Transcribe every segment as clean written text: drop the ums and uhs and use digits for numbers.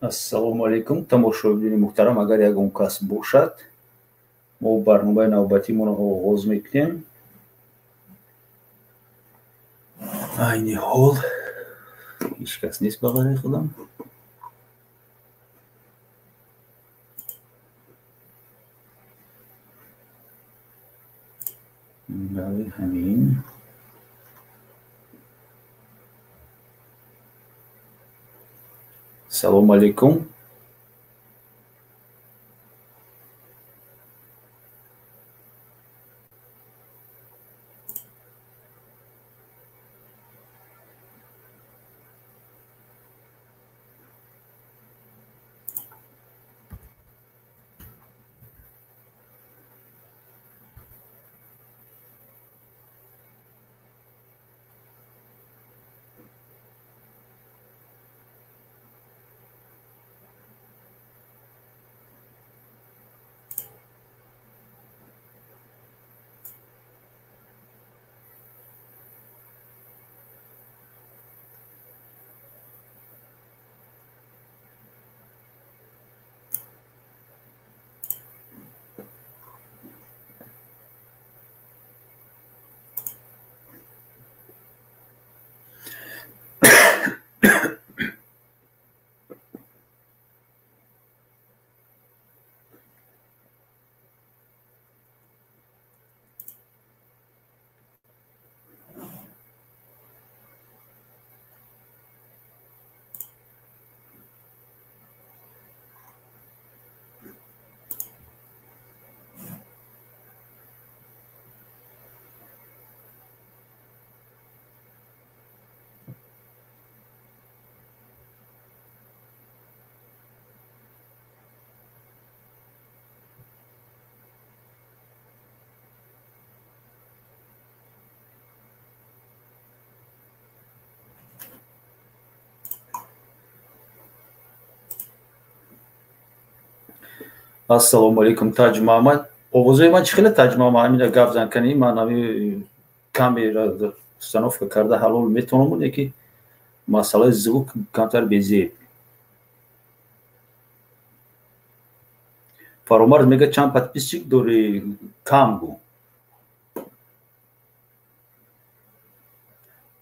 Ассалому алайкум, тамошобинони муҳтарам. Агар ягон кас бошад, мо барномаи навбатимонро оғоз мекунем. Айни ҳол ҳеҷ кас нест ба ғайри худам. Барои ҳамин салому алайкум. Ассалому алайкум, Таҷ Муҳаммад. Овозои ман чӣ хеле, Таҷ Муҳаммад? Ҳамина гап зан кани, ман ҳами камера установка карда ҳалол метавонам, леки масъалаи звук камтар безеб. Фаромарз мега чанд подписчик дорӣ, кам гӯ.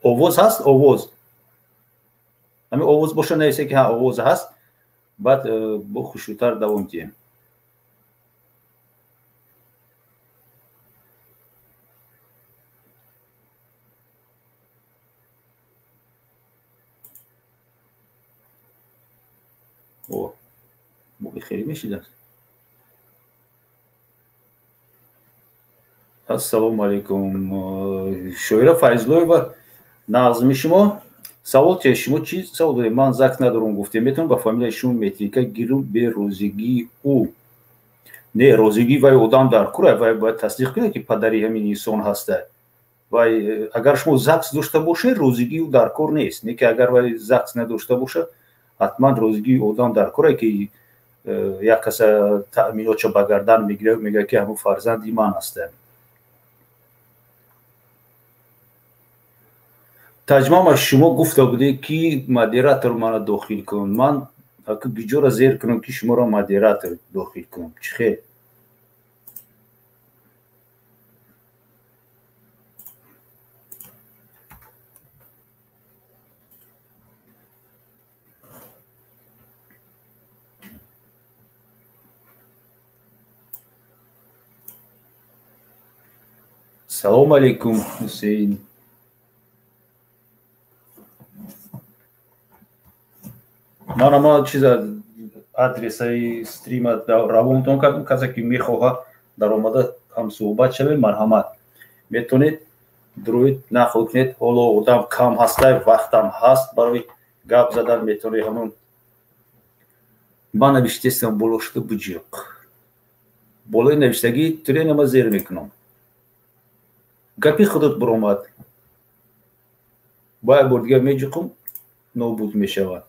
Овоз ҳаст, овоз. Ҳамин овоз боша, нависе ки ҳа, овоз ҳаст, баъд бо хушрӯтар давом диҳем. Хеле мешидааст. Ассалому алайкум, Шоира Файзлоева, нағзми шумо? Савол че, шумо чӣ савол доред? Ман ЗАГС надорам, гуфтем. Метавонам ба фамилияи шумо метрика гирам бе розигии ӯ? Не, розигии вай одам дар кура, вай бояд тасдиқ кунад, ки падари ҳамин инсон ҳаста. Вай агар шумо ЗАГС дошта бошед, розигии ӯ дар кор нест. Не ки агар вай ЗАГС надошта бошад, ҳатман розигии одам дар кора, ки як каса таъминотшо ба гардан мегирад, мегӯяд, ки ҳамун фарзанди ман ҳаста. Таҷмама, шумо гуфта будед, ки модератор мана дохил кун. Ман гиҷора зер кунам, ки шуморо модератор дохил кунам? Чӣ хел? Салому алейкум, Ҳусейн. Ман ама чиза адресаи стрима равонтон кардам. Касе ки мехоҳад даромада ҳамсуҳбат шавед, марҳамат, метавонед дуроид, нақл кунед. Ҳоло одам кам ҳастай, вақтам ҳаст барои гап задан, метавонед. Ҳамон ман навиштестам, боло шуда буҷиқ. Болои навиштагӣ тренама зер мекунам. Гапи худат биромад, ба як бор дигар меҷиқум, нобуд мешавад.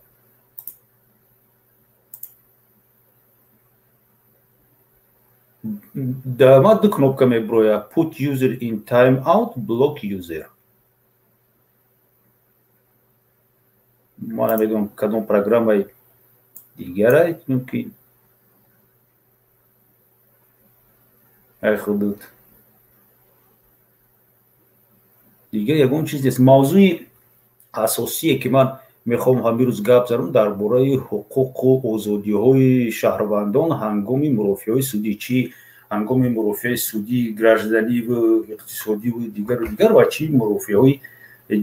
Ма ду кнопка меброя: put user in time out, block user. Ман намедонам, кадом программаи Дигарай мумкин. Ай худут. Дигар ягон чиз нест. Мавзӯи асосие ки ман мехоҳам ҳамин рӯз гап занам дар бораи ҳуқуқу озодиҳои шаҳрвандон ҳангоми мурофиаҳои судӣ, чӣ ҳангоми мурофиаи судии гражданиву иқтисодиву дигару дигар ва чӣ мурофиаҳои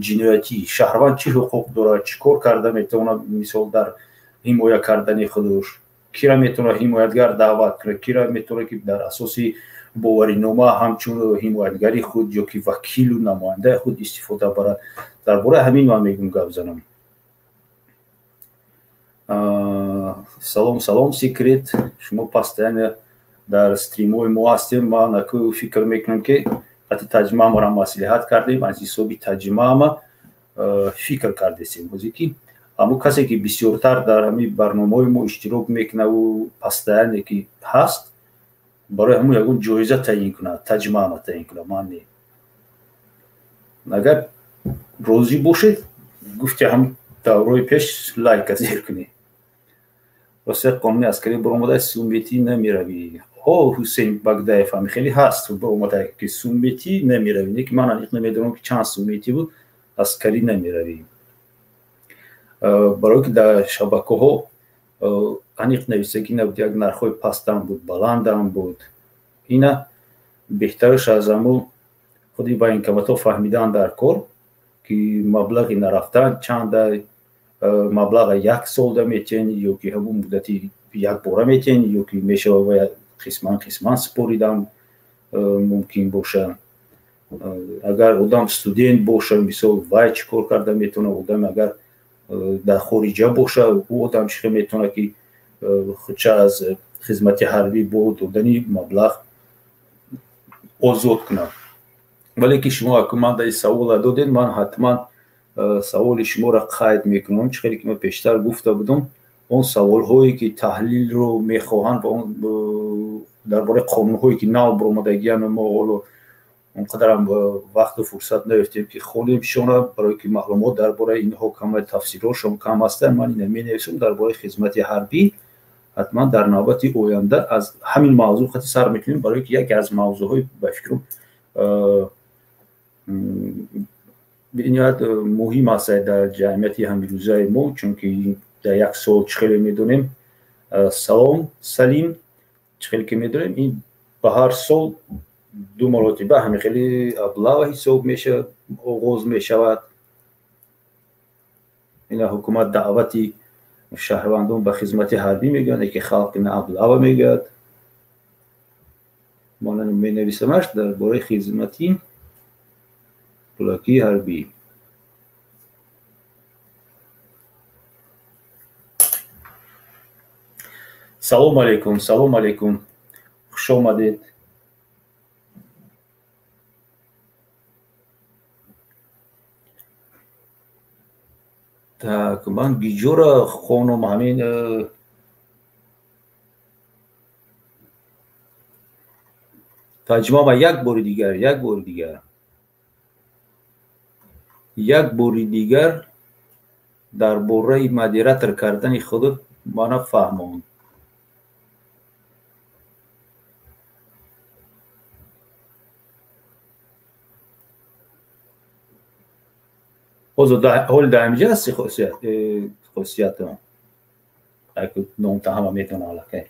ҷиноятӣ. Шаҳрванд чӣ ҳуқуқ дорад, чӣ кор карда метавонад, мисол дар ҳимоя кардани худаш, кира метавонад ҳимоятгар даъват кунад, кира метавонад ки дар асоси боваринома ҳамчун ҳимоятгари худ ё ки вакилу намояндаи худ истифода барад. Дар бораи ҳамин ман мегӯм гап занам. Салом, салом, секрет. Шумо постоянно дар стримҳои мо ҳастем. Ман аку фикр мекунам ки ҳатто таҷмаамаро маслиҳат кардем, аз ҳисоби таҷмаама фикр кардесем. Бозе ки ҳамон касе ки бисёртар дар ҳамин барномаҳои мо иштирок мекунаву постоянно ки ҳаст, барои ҳамон ягон ҷоиза таъин кунад, таҷмаама таъин кунад, ман не. Агар розӣ бошед, гуфти ҳам даврои пеш лайка зер кунед. Росте қонуни аскарӣ баромада сумбетӣ намеравӣ. О, Ҳусейн Багдаев ҳам хеле ҳаст баромада ки сумбетӣ намеравӣ. Не ки ман аниқ намедонам ки чанд сумбетӣ буд, аскарӣ намеравӣ. Барое ки дар шабакаҳо аниқ нависагӣ набуд, як нархҳои пастам буд, баландам буд. Ина беҳтараш аз ҳамун худи военкоматҳо фаҳмидан дар кор ки маблағи нарафтан чанда, маблаға як солда метиҳен ё ки ҳамун муддати якбора метиҳен ё ки мешава ва қисман қисман супоридан мумкин боша. Агар одам студент боша, мисол, вай чӣ кор карда метавонад, одам агар дар хориҷа боша, ӯ одам чӣ хел метавонад ки худша аз хизмати ҳарбӣ бо додани маблағ озод кунад. Вале ки шумо аку ман дар савола додед, ман ҳатман саволи шуморо қайд мекунам. Чӣ хеле ки ман пештар гуфта будам, он саволҳое ки таҳлилро мехоҳанд ва он дар бораи қонунҳое ки нав баромадагиянд, мо ҳоло он қадарам вақту фурсат наёфтем ки хонем шона, барое ки маълумот дар бораи инҳо кам, тафсирҳошон кам ҳастанд. Ман ина менависам дар бораи хизмати ҳарбӣ. Ҳатман дар навбати оянда аз ҳамин мавзӯъ хати сар мекунем, барое ки яке аз мавзӯъҳои ба фикрам бениҳоят муҳим аст дар ҷамъияти ҳамирӯзаи мо, чунки дар як сол чӣ хеле медонем, салом Салим, чӣ хеле ки медонем, ин ба ҳар сол ду маротиба ҳамин хеле облава ҳисоб мешавад, оғоз мешавад. Ина ҳукумат даъвати шаҳрвандон ба хизмати ҳарбӣ мегӯянд, яке халқ ина облава мегӯяд. Ман менависамаш дар бораи хизмати пулакии ҳарбӣ. Салом алейкум, салом алейкум, хуш омадед. Так, ман гиҷора хонум ҳамин таҷмама як бори дигар, як бори дигар, як бори дигар дар бораи модератор кардани худат мана фаҳмон. Ҳол дар ҳаминҷа ҳасти хосиятон? Номта ҳама метавонад аллакай.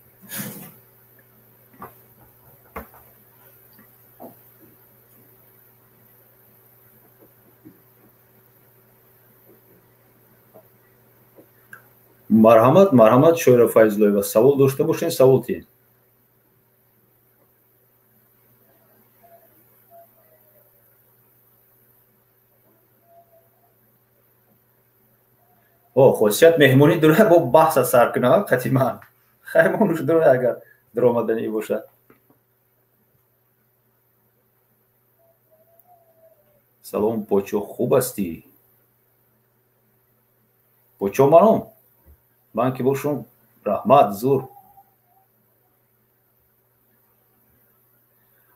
Марҳамат, марҳамат, Шоира Файзуллоева, савол дошта бошед, савол диҳед. О, хосият меҳмонӣ дора, бо баҳса сар кунад қатиман. Хаймонуш дора, агар даромаданӣ бошад. Салом, Почо, хуб ҳастӣ? Почо маном? Ман ки бошум, раҳмат, зур.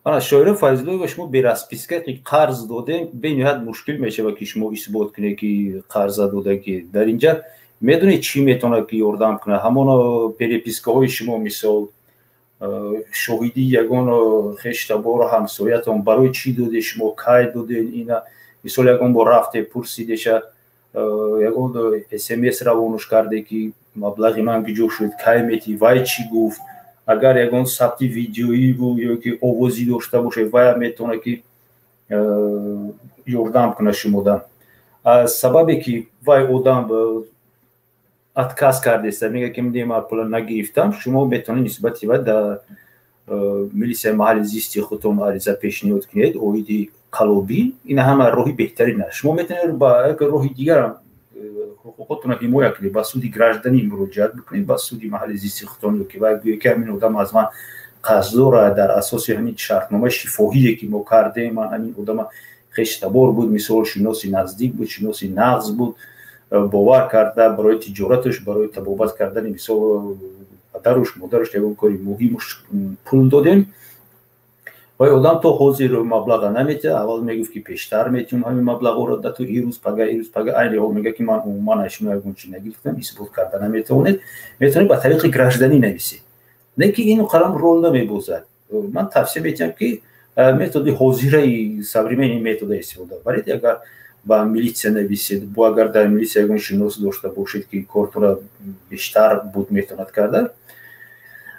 Ана Шоира Файзуллоева, шумо бе расписка қарз додем, бениҳоят мушкил мешавад ки шумо исбот кунед ки қарза дода, ки дар инҷа Медонед, чӣ метавонад ки ёрдам кунад? Ҳамон перепискаҳои шумо, мисол, шоҳидии ягон хештабору ҳамсоятон, барои чӣ доде шумо, кай додед ина, мисол, ягон бор рафте пурсидеша, ягон смс равонуш карде, ки маблағи ман куҷо шуд, кай метӣ, вай чӣ гуфт. Агар ягон сабти видеоиву ё ки овозӣ дошта бошед, вая метавонад ки ёрдам кунад шумода. Аз сабабе ки вай одам отказ кардеста, мегӯяд, ки не, ман пула нагирифтам, шумо метавонед нисбати вай дар милисияи маҳалли зисти худтон ариза пешниҳод кунед оиди қалобӣ. Ина ҳама роҳи беҳтарин аст. Шумо метавонед ба як роҳи дигарам ҳуқуқотонро ҳимоя кунед, ба суди гражданӣ муроҷиат бикунед, ба суди маҳалли зисти худтон, ё ки вай гӯяд, ки ҳамин одам аз ман қарздора, дар асоси ҳамин шартномаи шифоҳие, ки мо кардем, ман ҳамин одама хештабор буд, мисол, шиноси наздик буд, шиноси нағз буд, бовар карда барои тиҷораташ, барои табобат кардани, мисол, падаруш, модаруш, ягон кори муҳимуш пул додем. Вай одам то ҳозир маблаға наметиҳад. Аввал мегуфт, ки пештар метиҳам ҳамин маблағҳоро, да ту ирӯз пага, ирӯз пага, айни ҳол мегӯяд, ки ман умуман аз шумо ягон чи нагирифтам. Исбот карда наметавонед. Метавонед ба тариқи гражданӣ нависед, не ки ин қалам рол намебозад. Ман тавсия метиҳам, ки методи ҳозираи современный метода истифода баред. Агар ба милитсия нависед, бо агар дар милитсия ягон шинос дошта бошед, ки кортонро бештар буд метавонад карда,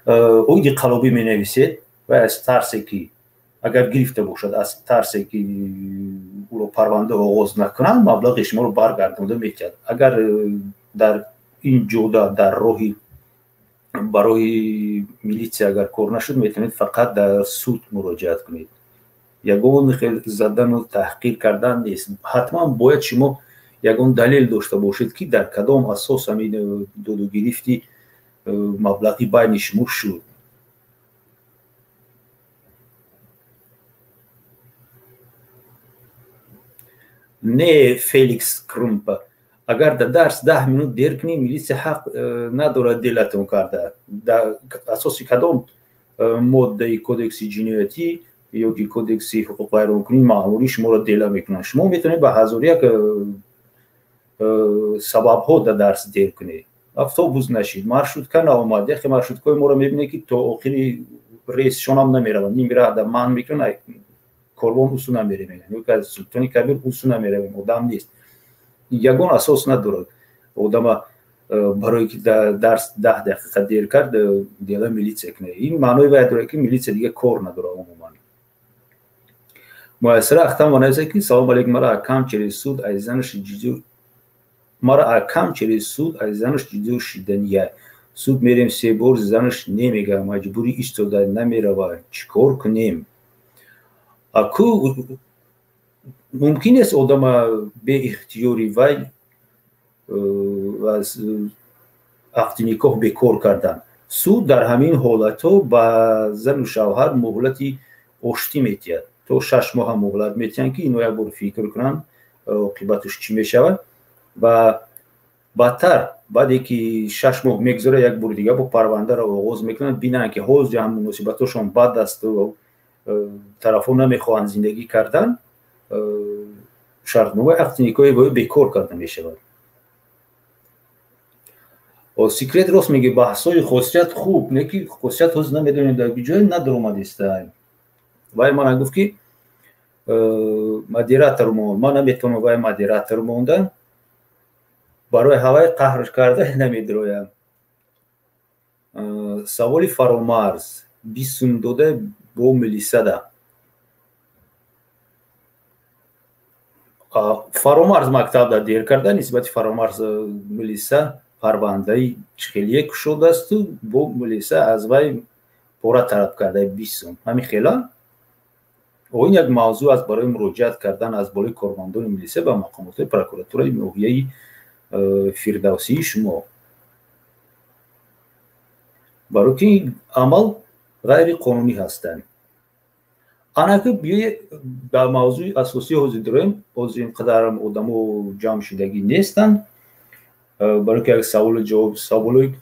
оиди қалобӣ менависед ва аз тарсе ки агар гирифта бошад, аз тарсе ки ӯро парванда оғоз накунанд, маблағи шуморо баргардонда метиҳад. Агар дар ин ҷода, дар роҳи барои милитсия агар кор нашуд, метавонед фақат дар суд муроҷиат кунед. Ягон хел задану таҳқир кардан нест. Ҳатман бояд шумо ягон далел дошта бошед, ки дар кадом асос ҳамин додугирифти маблағи байни шумо шуд. Не, Феликс Крумпа, агар дар дарс 10 минут дер кунӣ, милитсия ҳақ надорад делатон карда. Дар асоси кадом моддаи кодекси ҷиноятӣ ё ки кодекси ҳуқуқвайронкунии маъмурӣ шуморо дела мекунанд? Шумо метавонед ба ҳазору як сабабҳо дар дарс дер кунед: автобус нашид, маршрутка наомад. Яхе маршруткаҳои моро мебинед, ки то охири рейсшонам намераванд, ними раҳ да манъ мекунанд, корвон усу намерем, ё ки аз Султони Кабир усу намеравем, одам нест. Ягон асос надорад одама барое ки дарс 10 дақиқа дер кард, дела милитсия кунад. Ин маънои вай дорад, ки милитсия дига кор надорад умуман. Муяссара Ахтамова нависад, ки салом алейкум, мара акам через суд аз занаш ҷудо шидания. Суд мерем, се бор, занаш немега, маҷбурӣ истода, намерава. Чӣ кор кунем? Аку мумкин нест одама беихтиёри вай аз ақди никоҳ бекор кардан. Суд дар ҳамин ҳолатҳо ба зану шавҳар муҳлати оштӣ метиҳад, то 6 моҳа муҳлат метиҳанд, ки ино як бор фикр кунанд, оқибаташ чӣ мешавад. Ва баъдтар, баъде ки 6 моҳ мегузарад, як бори дига бо парвандаро оғоз мекунанд, бинанд, ки ҳозир ҳам муносибатҳошон бад асту тарафҳо намехоҳанд зиндагӣ кардан, шартномаи ақди никоҳи вои бекор карда мешавад. Секрет рост меги, баҳсҳои Хосият хуб, не ки Хосият ҳозир намедонем дар ҷое надаромадиста. Вай мана гуфт, ки модератор монд, ман наметавонам вай модератор монда, барои ҳавай қаҳр карда намедироям. Саволи Фаромарз: 20 сум дода бо милисада. Фаромарз мактабда дер карда, нисбати Фаромарз милиса парвандаи чихелие кушодасту, бо милиса аз вай пора талаб карда, 20 сум. Ҳамин хела ин як мавзӯъ аст барои муроҷиат кардан аз болои кормандони милиса ба мақомотҳои прокуратураи ноҳияи Фирдавсии шумо, барои ки амал ғайриқонунӣ ҳастанд. Анаки биёе ба мавзӯи асосӣ ҳозир дорем. Ҳозир ин қадарам одамо ҷамъ шудагӣ нестанд, барои ки як саволу ҷавоб, саволое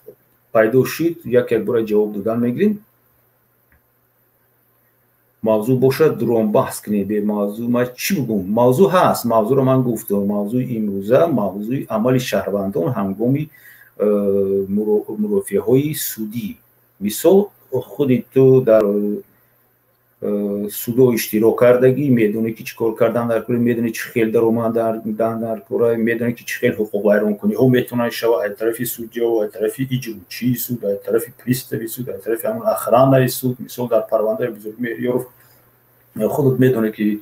пайдо шуд, як як бора ҷавоб додан мегирем. Мавзӯъ бошад, дурон баҳс кунед, бе мавзӯъ ман чӣ бигӯм? Мавзӯъ ҳаст, мавзӯъро ман гуфтам. Мавзӯи имрӯза мавзӯи амали шаҳрвандон ҳангоми мурофиаҳои судӣ. Мисол, худи ту дар судо иштирок кардагӣ, медонӣ ки чӣ кор кардан дар кора, медонӣ чӣ хел даромадан дар кора, медонӣ ки чӣ хел ҳуқуқвайронкуниҳо метавонанд шавад аз тарафи судё, аз тарафи иҷрочии суд, аз тарафи пристави суд, аз тарафи ҳамон охранаи суд. Мисол, дар парвандаи Бузургмеҳрёров худат медонӣ ки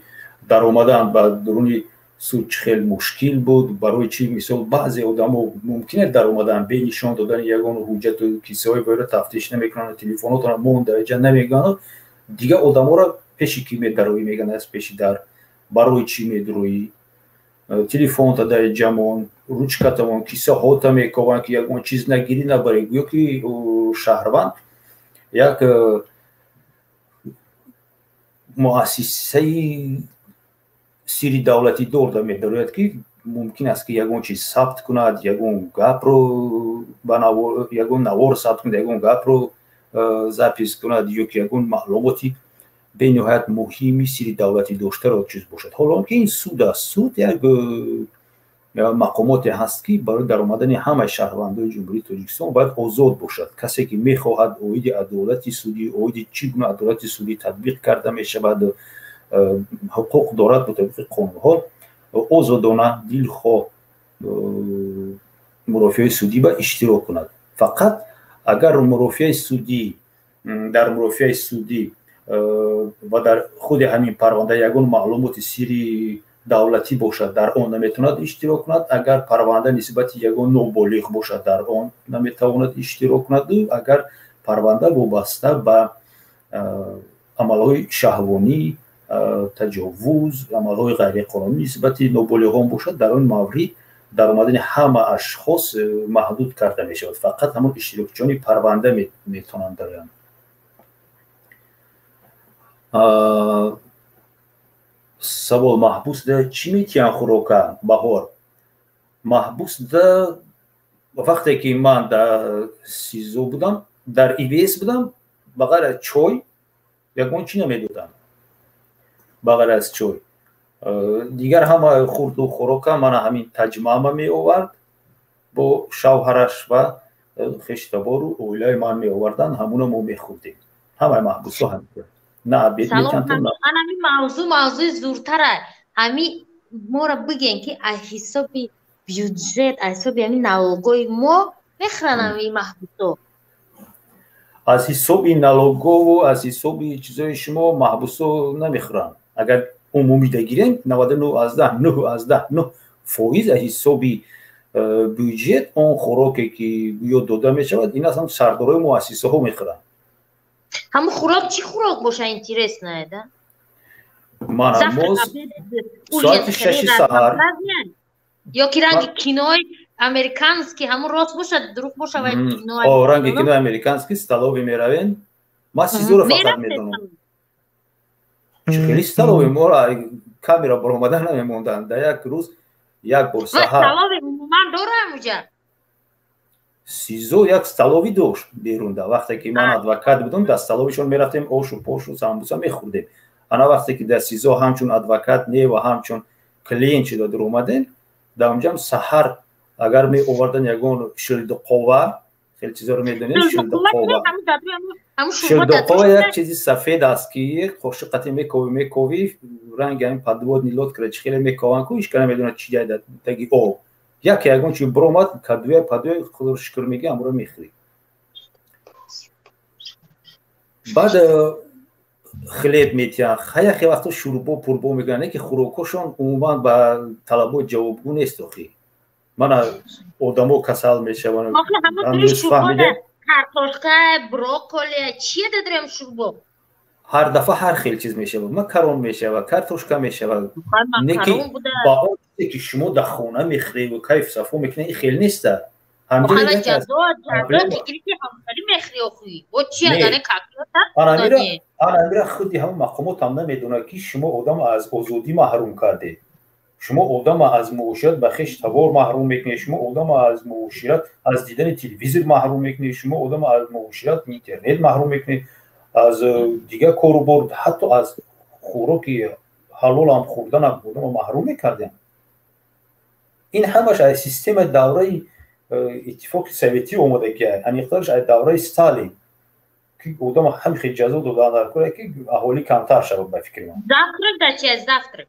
даромадан ба дуруни суд чӣ хел мушкил буд. Барои чӣ? Мисол, баъзе одамо мумкин даромадан бе нишон додани ягон ҳуҷҷату кисаҳои вайро тафтиш намекунанд, телефонотонро мон дараҷа намегӯянд. Дигар одаморо пеши кӣ медароӣ мегӯянд, аз пеши дар. Барои чӣ медароӣ? Телефонта дар ҷамон, ручкатамон, кисаҳота мекованд, ки ягон чиз нагирӣ, набарӣ. Гӯё ки шаҳрванд як муассисаи сири давлатӣ дорда медарояд, ки мумкин аст, ки ягон чиз сабт кунад, ягон гапро, ягон навор сабт кунад, ягон гапро запись кунад ё ки ягон маълумоти бениҳоят муҳими сири давлатӣ доштаро чиз бошад. Ҳоло он ки ин суд аст, суд як мақомоте ҳаст, ки барои даромадани ҳамаи шаҳрвандони Ҷумҳурии Тоҷикистон бояд озод бошад. Касе ки мехоҳад оиди адолати судӣ, оиди чӣ гуна адолати судӣ татбиқ карда мешавад, ҳуқуқ дорад мутобиқи қонунҳо озодона дилхоҳ мурофиаи судӣ ба иштирок кунад. Фақат агар мурофиаи судӣ, дар мурофиаи судӣ ва дар худи ҳамин парванда ягон маълумоти сири давлатӣ бошад, дар он наметавонад иштирок кунад. Агар парванда нисбати ягон ноболиғ бошад, дар он наметавонад иштирок кунад. Агар парванда вобаста ба амалҳои шаҳвонӣ, таҷовуз, амалҳои ғайриқонунӣ нисбати ноболиғон бошад, дар он маврид даромадани ҳама ашхос маҳдуд карда мешавад. Фақат ҳамон иштирокчиёни парванда метавонанд дароянд. Савол: маҳбусда чӣ метиҳанд хӯрока? Баҳор, маҳбусда вақте ки ман дар СИЗО будам, дар ИВС будам, ба ғайр аз чой ягон чӣ намедодам. Ба ғайр аз чой дигар ҳама хурду хӯрока мана ҳамин таҷмама меовард бо шавҳараш ва хештабору оилаи ман меоварданд, ҳамуна мо мехӯрдем. Ҳамаи маҳбусҳо ҳамин. На обед метиҳанд. Ҳамин мавзӯъ мавзӯи зуртара. Ҳамин моро бигӯен, ки аз ҳисоби бюджет, аз ҳисоби ҳамин налогои мо мехӯранд ҳамин маҳбусҳо. Аз ҳисоби налогову аз ҳисоби чизои шумо маҳбусҳо намехӯранд. Агар умумида гирем, 99,9% аз ҳисоби бюджет он хӯроке ки гӯё дода мешавад, ин аслан сардорои муассисаҳо мехӯранд. Ҳамун хӯрок чӣ хӯрок боша, интересно, да? Мана мо соати 6 саҳар ё ки ранги кинои американский, ҳамун рост бошад, дурӯғ боша, вай кинои ранги кинои американский столовый меравем. Ман СИЗОро фақат медонам. Чӣ хели столовый? Моро камера баромада намемонданд. Дар як рӯз як бор саҳар. Столовый умуман дорам уҷа? СИЗО як столовый дошт берунда. Вақте ки ман адвокат будам, дар столовыйшон мерафтем, ошу пошу самбуса мехӯрдем. Ана вақте ки дар СИЗО ҳамчун адвокат не ва ҳамчун клиент шуда дуромадем, дар онҷам саҳар агар меовардан ягон шилдуқова, хеле чизоро медонед, шилдуқова. Шилдуқова як чизи сафед аст, ки қошиқате мековӣ, мековӣ, ранги ҳамин подводный лодкара чӣ хеле мекованд ку, ҳеч кас намедонад чи ҷай таги об. Яке ягон чи биромад, кадуя падуя, худоро шукр мегӯ, ҳамонро мехӯрӣ. Баъд хлеб метиҳанд, яхе вақто шурбо пурбо мегӯянд, не ки хӯрокҳошон умуман ба талабот ҷавобгӯ нест. Охи мана одамо касал мешаванд. Картошка, брокколи, чие дадорем шурбо? Ҳар дафъа ҳар хел чиз мешавад. Макарон мешавад, картошка мешавад. Не ки ба он чизе ки шумо дар хона мехӯред ва кайф сафо мекунед, ин хел неста. Анамира худи ҳамон мақомот ҳам намедонад, ки шумо одам аз озодӣ маҳрум кардед, шумо одама аз муошират ба хеш табор маҳрум мекунед, шумо одама аз муошират, аз дидани телевизор маҳрум мекунед, шумо одама аз муошират интернет маҳрум мекунед. Аз дигар кору бор, ҳатто аз хӯроки ҳалолам хӯрданам одамо маҳрум мекардем. Ин ҳамаш аз системаи давраи Иттифоқи Советӣ омадагия, аниқтараш аз давраи Сталин, ки одама ҳами хел ҷазо додан дар кора, ки аҳолӣ камтар шавад, ба фикри ман. Завтрак да чи аст, завтрак?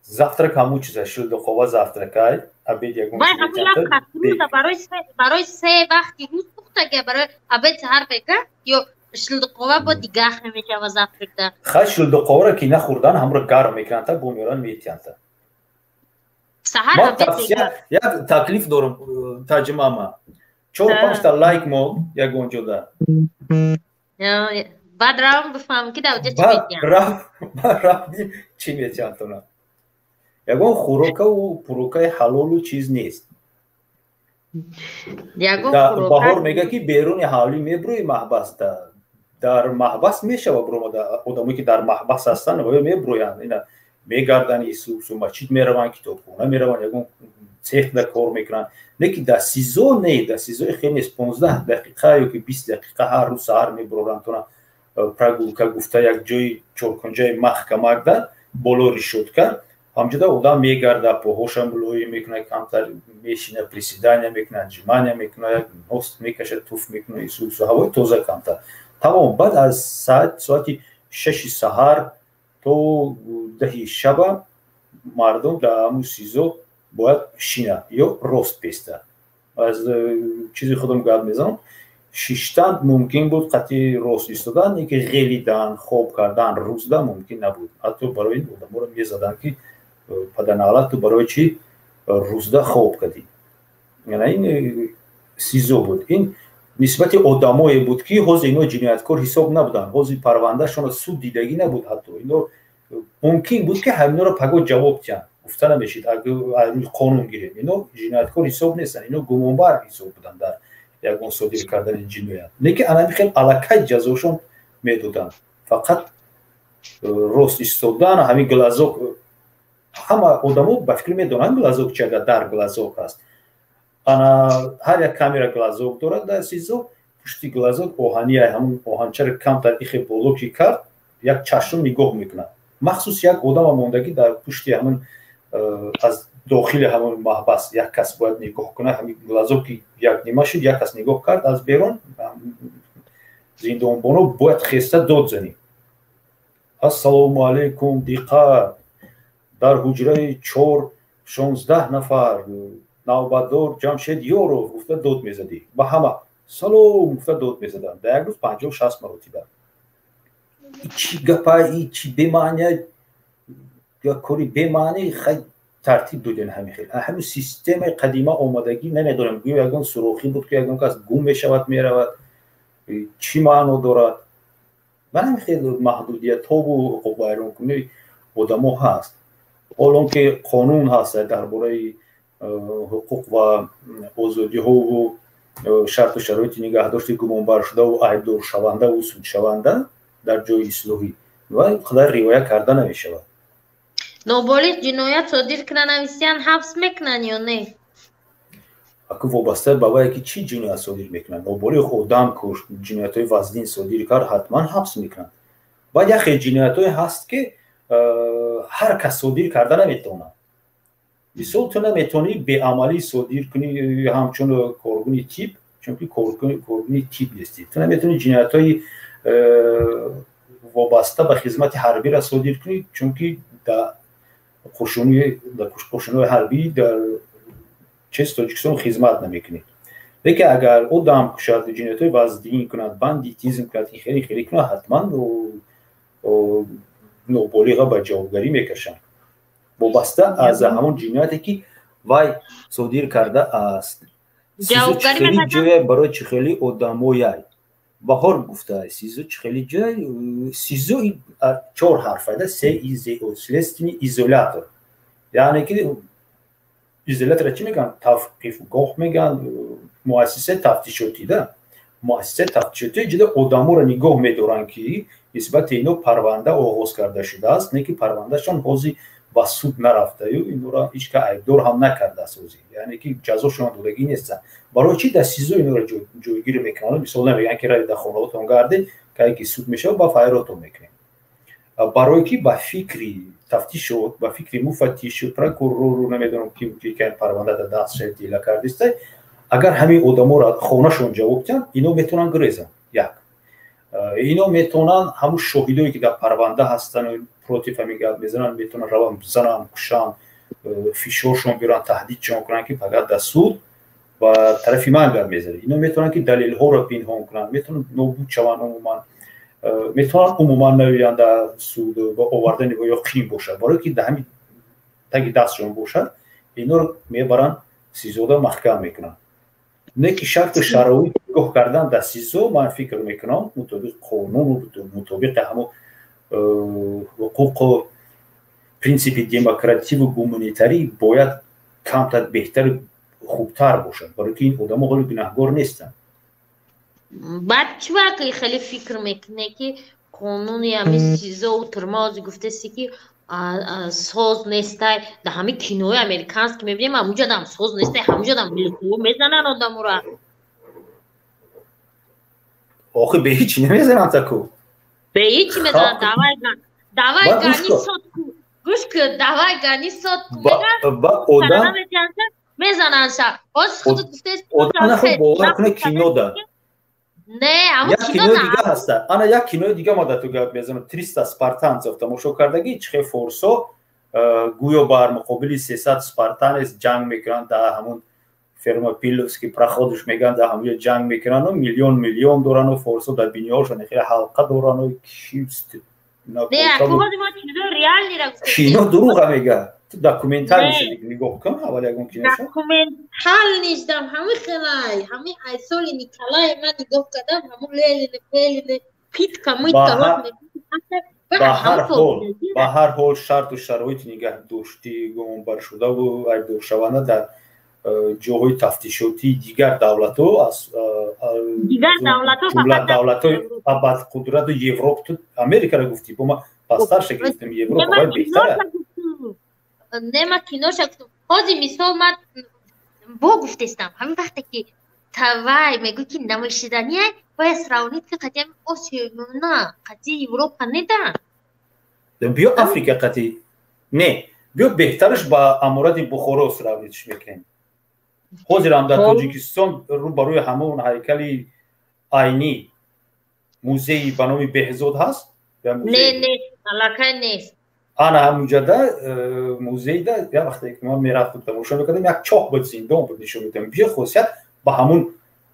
Завтрак ҳамун чиза, шилдуқова завтракай, обед ягон. Барои се вақти рӯз пухтага, барои обед, саҳар бека ё шилдуқова бо дигар мешава завтракда? Хай, шилдуқоваро ки нахӯрдан, ҳамро гарм мекунанд, та бо меоранд, метиҳанд. Саҳар. Як таклиф дорам, тарҷимама, чор панҷта лайк мо ягон ҷода. Баъд равам бифаҳмам, ки дар оҷа чӣ метиҳанд. Равди, чӣ метиҳанд тона. Ягон хӯрокаву пурокаи ҳалолу чиз нест. Баҳор мега, ки беруни ҳавлӣ мебурӯи маҳбаста, дар маҳбас мешава буромада. Одамое, ки дар маҳбас ҳастанд, оё мебурӯянд, ина мегарданд, исусу масҷид мераванд, китобхона мераванд, ягон цехда кор мекунанд. Лекин дар СИЗО не, дар СИЗОи хел нест. 15 дақиқа ё ки 20 дақиқа ҳар рӯз саҳар мебуроранд тона прогулка гуфта, як ҷои чоркунҷаи маҳкамакда, боло решётка, ҳамҷода одам мегарда, поҳоша мулоим мекунад, камтар мешина, приседания мекунад, отжимания мекунад, нос мекашад, туф мекунад, исусу ҳавои тоза камтар. Тамом. Баъд аз соати 6-и саҳар то 10-и шаба мардум дар ҳамун СИЗО бояд шина ё рост беста. Аз чизи худам гап мезанам: шиштан мумкин буд, қатъи рост истодан, ки ғелидан, хоб кардан рӯзда мумкин набуд. Ҳатто барои ин одаморо мезаданд, ки паданалат, ту барои чӣ рӯзда хоб кардӣ? Ин СИЗО буд. Ин нисбати одамое буд, ки ҳозир ино ҷинояткор ҳисоб набуданд, ҳозир парвандашонро суд дидагӣ набуд. Ҳатто ино мумкин буд, ки ҳаминоро пагоҳ ҷавоб диҳанд, гуфта намешид. Рӯи қонун гирем, ино ҷинояткор ҳисоб нестанд, ино гумонбар ҳисоб буданд дар ягон содир кардани ҷиноят. Лекин анами хел аллакай ҷазошон медоданд, фақат рост истодан. Ҳамин глазок, ҳама одамо ба фикр медонанд глазок чи. Агар дар глазок аст, ана ҳар як камера глазок дорад дар СИЗО. Пушти глазок оҳани, ҳамун оҳанчаро камтар ихе боло ки кард, як чашм нигоҳ мекунад. Махсус як одама мондагӣ дар пушти ҳамун, аз дохили ҳамон маҳбас як кас бояд нигоҳ кунад. Ҳамин глазоки як нима шуд, як кас нигоҳ кард аз берун, зиндонбоно бояд хеста дод занӣ: «Ассалому алайкум, диққат, дар ҳуҷраи чор 16 нафар, навбатдор Ҷамшед Ёров», гуфта дод мезадӣ. Ба ҳама «Салом» гуфта дод мезаданд, дар як рӯз 50-60 маротиба. Чӣ гапа, чӣ бемаъния, як кори бемаъни. Хай, тартиб додем ҳамин хел. Ҳамин системаи қадима омадагӣ, намедонем, гӯё ягон сурохӣ буд, ки ягон кас гум мешавад, меравад, чӣ маъно дорад. Ман ҳамин хел маҳдудиятҳову ҳуқуқвайронкунии одамо ҳаст. Ҳол он ки қонун ҳаст дар бораи ҳуқуқ ва озодиҳову шарту шароити нигаҳдошти гумонбаршудаву айбдоршавандаву судшаванда дар ҷои ислоҳӣ, ва ин қадар риоя карда намешавад. Ноболиғ ҷиноят содир кунанд, нависиян, ҳабс мекунанд ё не? Аку, вобаста ба вае, ки чӣ ҷиноят содир мекунанд. Ноболиғ одам кушт, ҷиноятҳои вазнин содир кард, ҳатман ҳабс мекунанд. Баъд як хел ҷиноятҳое ҳаст, ки ҳар кас содир карда наметавонад. Мисол, ту наметавонӣ беамалӣ содир кунӣ ҳамчун коргуни тиб, чунки коргуни тиб нестӣ. Ту наметавонӣ ҷиноятҳои вобаста ба хизмати ҳарбиро содир кунӣ, чунки дар қушуниҳои ҳарбӣ дар чез Тоҷикистон хизмат намекунӣ. Лекин агар одам кушад, ҷиноятҳои вазнин кунад, бандитизм кунад, хеле хеле кунад, ҳатман ноболиға ба ҷавобгарӣ мекашанд, вобаста аз ҳамон ҷинояте, ки вай содир кардааст. Хеле ҷоя барои чӣ хели одамояй, Баҳор гуфта, СИЗО чӣ хели ҷой? СИЗО чор ҳарф айда: С И З О, следственный изолятор. Яъне ки изолятора чӣ мегӯянд? Тавқифгоҳ мегӯянд, муассисаи тафтишотӣ. Да, муассисаи тафтишотӣ, ҷида одаморо нигоҳ медоранд, ки нисбати ино парванда оғоз карда шудааст, не ки парвандашон ҳозир ба суд нарафтаю, инора ҳеҷ ка айбдор ҳам накардааст ҳозир, яъне ки ҷазошон додагӣ нестанд. Барои чӣ дар СИЗО инора ҷойгир мекунанд? Мисол, намегӯянд, ки равед, дар хонаотон гардед. Кае ки суд мешавад, ба файротон мекунем. Барое ки ба фикри тафтишот, ба фикри муфаттишу прокурору, намедонам ки парванда дар даст шавад, дила кардиста, агар ҳамин одаморо хонашон ҷавоб диҳанд, ино метавонанд гурезанд. Як, ино метавонанд ҳамун шоҳидое, ки дар парванда ҳастанд, против ҳамин гап мезананд, метавонанд раванд, бизананд, кушанд, фишоршон биёранд, таҳдидшон кунанд, ки фақат дар суд ба тарафи ман гап мезанед. Ино метавонанд, ки далелҳоро пинҳон кунанд, метавонанд нобуд шаванд умуман, метавонанд умуман наёянд дар суд ва овардани ё қин бошад, барое ки дар ҳамин таги дастшон бошад, иноро мебаранд, СИЗОда маҳкам мекунанд. Не ки шарту шароит нигоҳ кардан дар СИЗО, ман фикр мекунам, мутобиқи қонуну мутобиқи ҳамон ҳуқуқу принсипи демокративу гуманитарӣ бояд камтар беҳтару хубтар бошад, барои ки ин одамо ҳоли гунаҳгор нестанд. Баъд чӣ вақт хеле фикр мекунед, ки қонуни ҳамин СИЗОу тюрьма, ози гуфтаси, ки соз нестай? Дар ҳамин кинои американский мебинем, ҳамуҷадам соз нестай, ҳамуҷадам мезананд одамура. Охи, бе ҳичи намезананд таку. Бе ҳичи мезананд. Давай, давай, гони сотку, гӯш ку, давай, гони сотку. Одам мезананд ша. Оз худат гуфтаси. Одам нахо бовар куна кино да. Не, ама як кинои дига ҳаста. Ана, як кинои дига ма да ту гап мезанам, «300 спартанцев» тамошо кардагӣ? Чихе форсо гӯё бар муқобили 300 спартанец ҷанг мекунанд, дар ҳамун Фермопиловский проходуш мегӯянд, дар ҳамуҷо ҷанг мекунану миллион миллион дорану форсо дар биниҳошон хеле ҳалқа дорану. Кино дурӯға мега, документал нигоҳ кун аввал ягон киноша. Документал нишдам, ҳами хелай, ҳами ай соли Николай ман нигоҳ кардам, ҳамун Ленин, Ленин, питка митка. Ба ҳар ҳол шарту шароити нигаҳдоштӣ гумонбаршудаву айбдоршаванда дар ҷоҳои тафтишотии дигар давлатҳо, аз ҷумла давлатҳои абадқудрату Европа, ту Америкаро гуфтӣ, бо ма пасттарша гирифтем, Европа вай беҳтара. Не, ма киноша гуфтам. Ҳозир, мисол, ман бо гуфтестам, ҳамин вақте ки тавай мегӯй, ки намоишидания, бояд сравнить ки қати ҳамин Осиёи Миёна, қати Европа неда. Биё, Африка қати не, биё, беҳтараш ба Аморати Бухоро сравнить ш мекунем. Ҳозирам дар Тоҷикистон рӯ ба рӯи ҳамон ҳайкали Айнӣ музеи ба номи Беҳзод ҳаст. Не, не, аллакай нест. Ана, ҳамуҷада музейда як вақте ки ман мерафтам, тамошо мекардам, як чоҳ буд, зиндон буд, нишон медодам. Биё, хосият ба ҳамун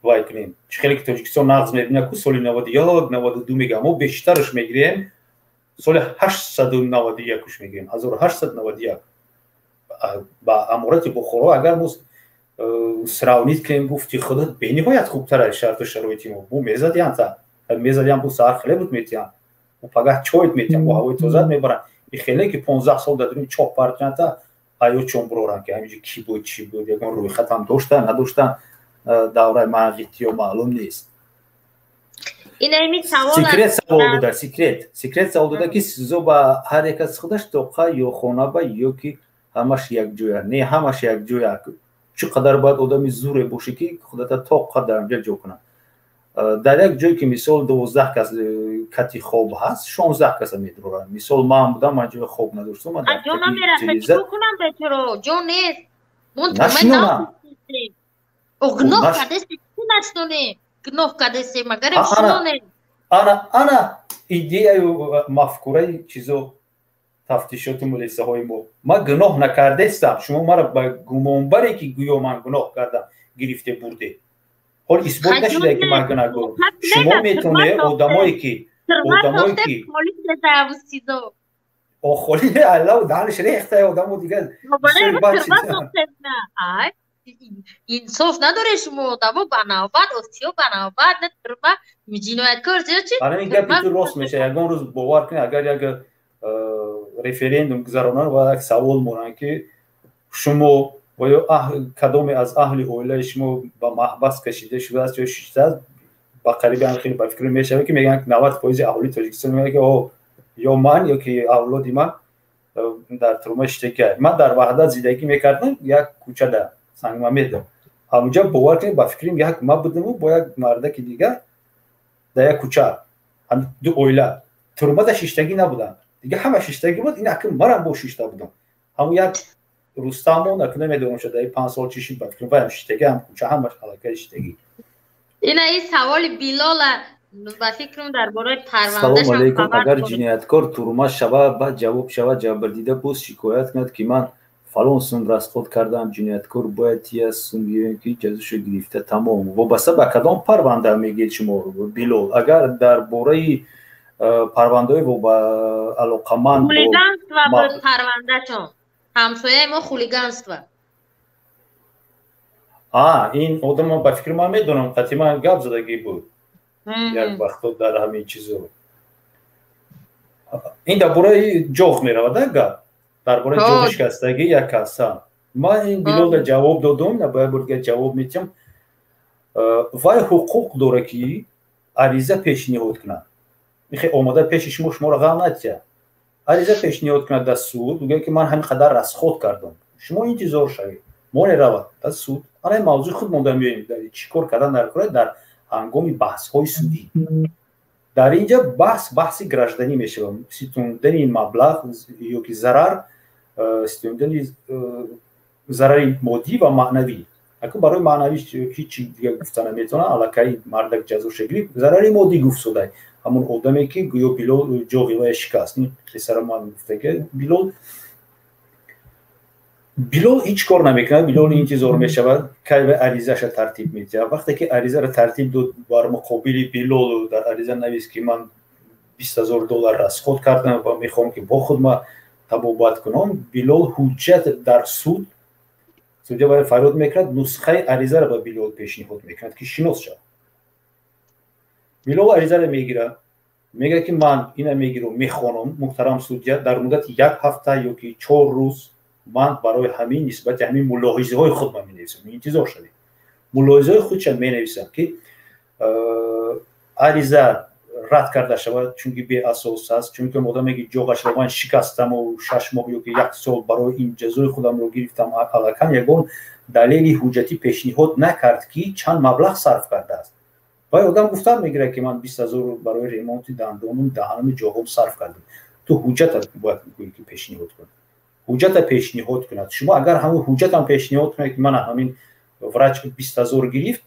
вай кунем. Чӣ хеле ки Тоҷикистон нағз мебинад ку, соли 91, 92 мегӯям, мо бештараш мегирем, соли 891-уш мегирем, 1891. Ба Аморати Бухоро агар мо сравнить кунем, гуфти худат, бениҳоят хубтар аз шарту шароити мо. Бу мезадиян, та мезадиян, бу саҳар хлебут метиҳанд, бу пагаҳ чойт метиҳанд, бу ҳавои тозат мебаранд. И хеле ки 15 сол дар дуни чоҳ партиянта, аё чон буроранд, ки ҳаминҷо ки буд, чӣ буд, ягон рӯйхатам доштан, надоштан, давраи манғитиё маълум нест. Секрет савол дода, секрет савол дода, ки СИЗО ба ҳар як аз худаш тоқа ё хонаба ё ки ҳамаш якҷоя? Не, ҳамаш якҷоя. Чӣ қадар бояд одами зуре бошӣ, ки худата тоқа дар онҷа ҷо кунад? Дар як ҷое ки, мисол, 12 кас кати хоб ҳаст, 16 каса медуроранд. Мисол, ман будам, ман ҷои хоб надоштам. Ҷо намерасад, чӣ кунам, бечоро, ҷо нест. Нашинонам. Гуноҳ кардесем, нашинонем? Гуноҳ кардесем, магарем шинонем? Ана, ана идеяю мафкураи чизо, тафтишоту милисаҳои мо. Ман гуноҳ накардестам, шумо маро ба гумонбаре, ки гӯё ман гуноҳ кардам, гирифте бурде. Ҳол исбот нашуда, ки ман гунаҳгорам. Шумо метавонед одамое ки охоли аллав данш рехта одамо дигар. Инсоф надоре шумо. Одамо ба навбат, осиё ба навбат, на тюрьма, ҷинояткор зиёд чи. Ана, ин гапи ту рост мешавад. Ягон рӯз, бовар кунед, агар як референдум гузаронанд ва як савол монанд, ки шумо ва ё кадоме аз аҳли оилаи шумо ба маҳбас кашида шудааст ё шиштааст, ба қариби ҳам хеле ба фикр мешавад, ки мегӯянд, 90% аҳолии Тоҷикистон мегӯянд, ки о, ё ман, ё ки авлоди ман дар тюрьма шиштагиа. Ман дар Ваҳдат зиндагӣ мекардам, як кӯчада, Сангмамедов. Ҳамунҷа, бовар кунед, ба фикрам, як ма будаму бо як мардаки дигар дар як кӯча. Ҳам ду оила турмада шиштагӣ набуданд, дига ҳама шиштагӣ буд. Ин акн марам бо шишта будам. Ҳамун як Рустамон, акн намедонам, шуда 5 сол чӣ шид, ба фикрам, ваям шиштагӣ, ҳам кӯча, ҳамаш аллакай шиштагӣ. Ина, ин саволи Билола, ба фикрам, дар бораи Салому алейкум. Агар ҷинояткор турма шава, баъд ҷавоб шава, ҷабрдида боз шикоят кунад, ки ман фалон сум расход кардам, ҷинояткор бояд тия сум ё ки ҷазошо гирифта тамом? Вобаста ба кадом парванда мегӯед шумо, Билол? Агар дар бораи парвандаҳои алоқаманд Хулиганство буд парвандашон, ҳамсояи мо, хулиганство. А, ин одама, ба фикри ман, медонам, қатъи ман гап задагӣ буд як вақто дар ҳамин чизо. Ин дар бораи ҷоғ меравад гап, дар бораи ҷоғи шикастагӣ як каса. Ман ин Билолда ҷавоб додум, бояд бор дига ҷавоб метиҳам. Вай ҳуқуқ дорад, ки ариза пешниҳод кунад. Михе омода пеши шумо, шуморо ғам натиҳад, ариза пешниҳод кунад дар суд, гӯяд, ки ман ҳамин қадар расход кардам, шумо интизор шавед. Моне равад дар суд. Ана ин мавзӯи худ монда меоем: чӣ кор кардан дар кора дар ҳангоми баҳсҳои судӣ. Дар ин ҷа баҳс баҳси гражданӣ мешавад: ситондани маблағ ё ки зарар, ситондани зарари моддӣ ва маънавӣ. Аку барои маънавӣ ҳеҷ дига гуфта наметавонад, аллакай мардак ҷазоша гирифт. Зарари моддӣ гуфт содай ҳамон одаме, ки гӯё Билол ҷоғи вая шикаст. Ин қиссаро ман гуфта, ки Билол ҳеҷ кор намекунад. Билол интизор мешавад, кай вай аризаша тартиб медиҳад. Вақте ки аризаро тартиб дод, бар муқобили Билол дар ариза навист, ки ман 20 000 доллар расход кардам ва мехоҳам, ки бо худ ма табобат кунам. Билол ҳуҷҷат дар суд, судя вай фарёд мекунад, нусхаи аризаро ба Билол пешниҳод мекунад, ки шинос шавад. Билол аризаро мегирад, мегӯяд, ки ман ина мегирам, мехонам, муҳтарам судя, дар муддати як ҳафта ё ки 4 рӯз ман барои ҳамин нисбати ҳамин мулоҳизаҳои худ ман менависам, интизор шавед. Мулоҳизаҳои худша менависам, ки ариза рад карда шавад, чунки беасос аст, чунки одаме ки ҷоғашро ман шикастаму 6 моҳ ё ки як сол барои ин ҷазои худамро гирифтам, аллакай ягон далели ҳуҷҷатӣ пешниҳод накард, ки чанд маблағ сарф кардааст. Вай одам гуфтан мегирад, ки ман 20 000 барои ремонти дандонум, даҳануму ҷоғом сарф кардам. Ту ҳуҷҷата бояд гӯӣ, ки пешниҳод кун, ҳуҷҷата пешниҳод кунад. Шумо агар ҳамун ҳуҷҷатам пешниҳод кунед, ки мана ҳамин врач 20 000 гирифт,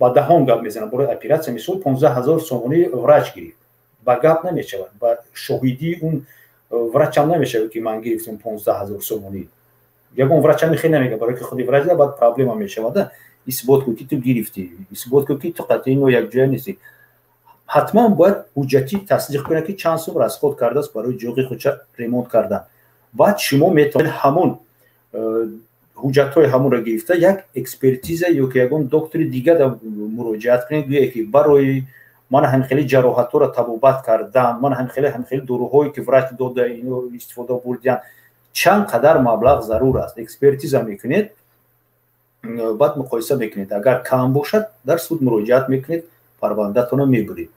ба даҳон гап мезанам, барои оператсия, мисол, 15 000 сомонӣ врач гирифт, ба гап намешавад, ба шоҳидии он врачам намешавад, ки ман гирифтам 15 000 сомонӣ. Ягон врачам хеле намегӯяд, барои ки худи врач баъд проблема мешавад: исбот кун, ки ту гирифтӣ, исбот кун, ки ту қатъи ино якҷоя нестӣ. Ҳатман бояд ҳуҷҷатӣ тасдиқ кунад, ки чанд сум расход кардааст барои ҷоғи худша ремонт кардан. Баъд шумо метавонед ҳамон ҳуҷҷатҳои ҳамонро гирифта, як экспертиза ё ки ягон доктори дигар муроҷиат кунед, гӯяе, ки барои ман ҳамин хели ҷароҳатҳоро табобат кардан, ман ҳамин хели доруҳое, ки врач дода, ино истифода бурдиян, чанд қадар маблағ зарур аст. Экспертиза мекунед, баъд муқоиса мекунед. Агар кам бошад, дар суд муроҷиат мекунед, парвандатонро мебуред.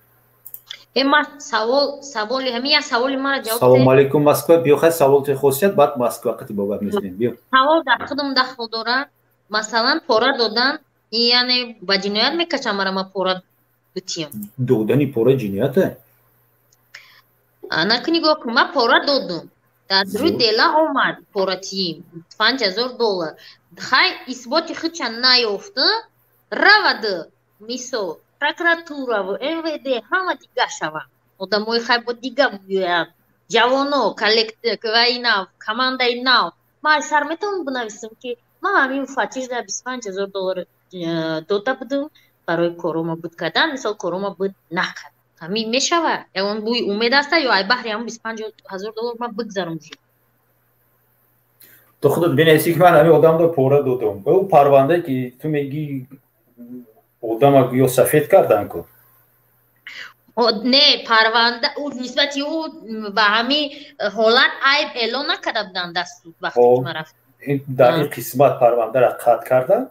Ма савол, саволи ҳамин як саволи мара ҷавоб. Салому алейкум, Москва. Биё, хай, савол хосият, баъд Москва қати бо гап мезанем, биё. Савол дар худам дахл дорад. Масалан, пора додан, яъне ба ҷиноят мекашам мара, ма пора битиям? Додани пора ҷиноята? Анаки нигоҳ кун, ма пора додум, дар рӯи дела омад поратиим 5000 доллар. Хай, исботи худша наёфта равад, мисол, прокуратураву МВД, ҳама дига шаванд одамои, хай, бо дига биёянд ҷавоно, ваи нав, командаи нав. Ман сар метавонам бинависам, ки ман ҳамин муфаттиш дар 25 000 доллар дода будам барои корома буд кардан, мисол, корома буд накард. Ҳамин мешавад? Ягон бӯи умед аста ё ай баҳри ҳамн 25 000 доллар ман бигзарам? Ту худат бинависӣ, ки ман ҳамин одамро пора додам. Ӯ парвандае, ки ту мегӣ, одама гӯё сафед кардан ку. Не, парванда ӯ нисбати ӯ ба ҳамин ҳолат айб эълон накарда буданд дар суд, вақте ки ман рафтам. Дар ин қисмат парвандаро қатъ кардан,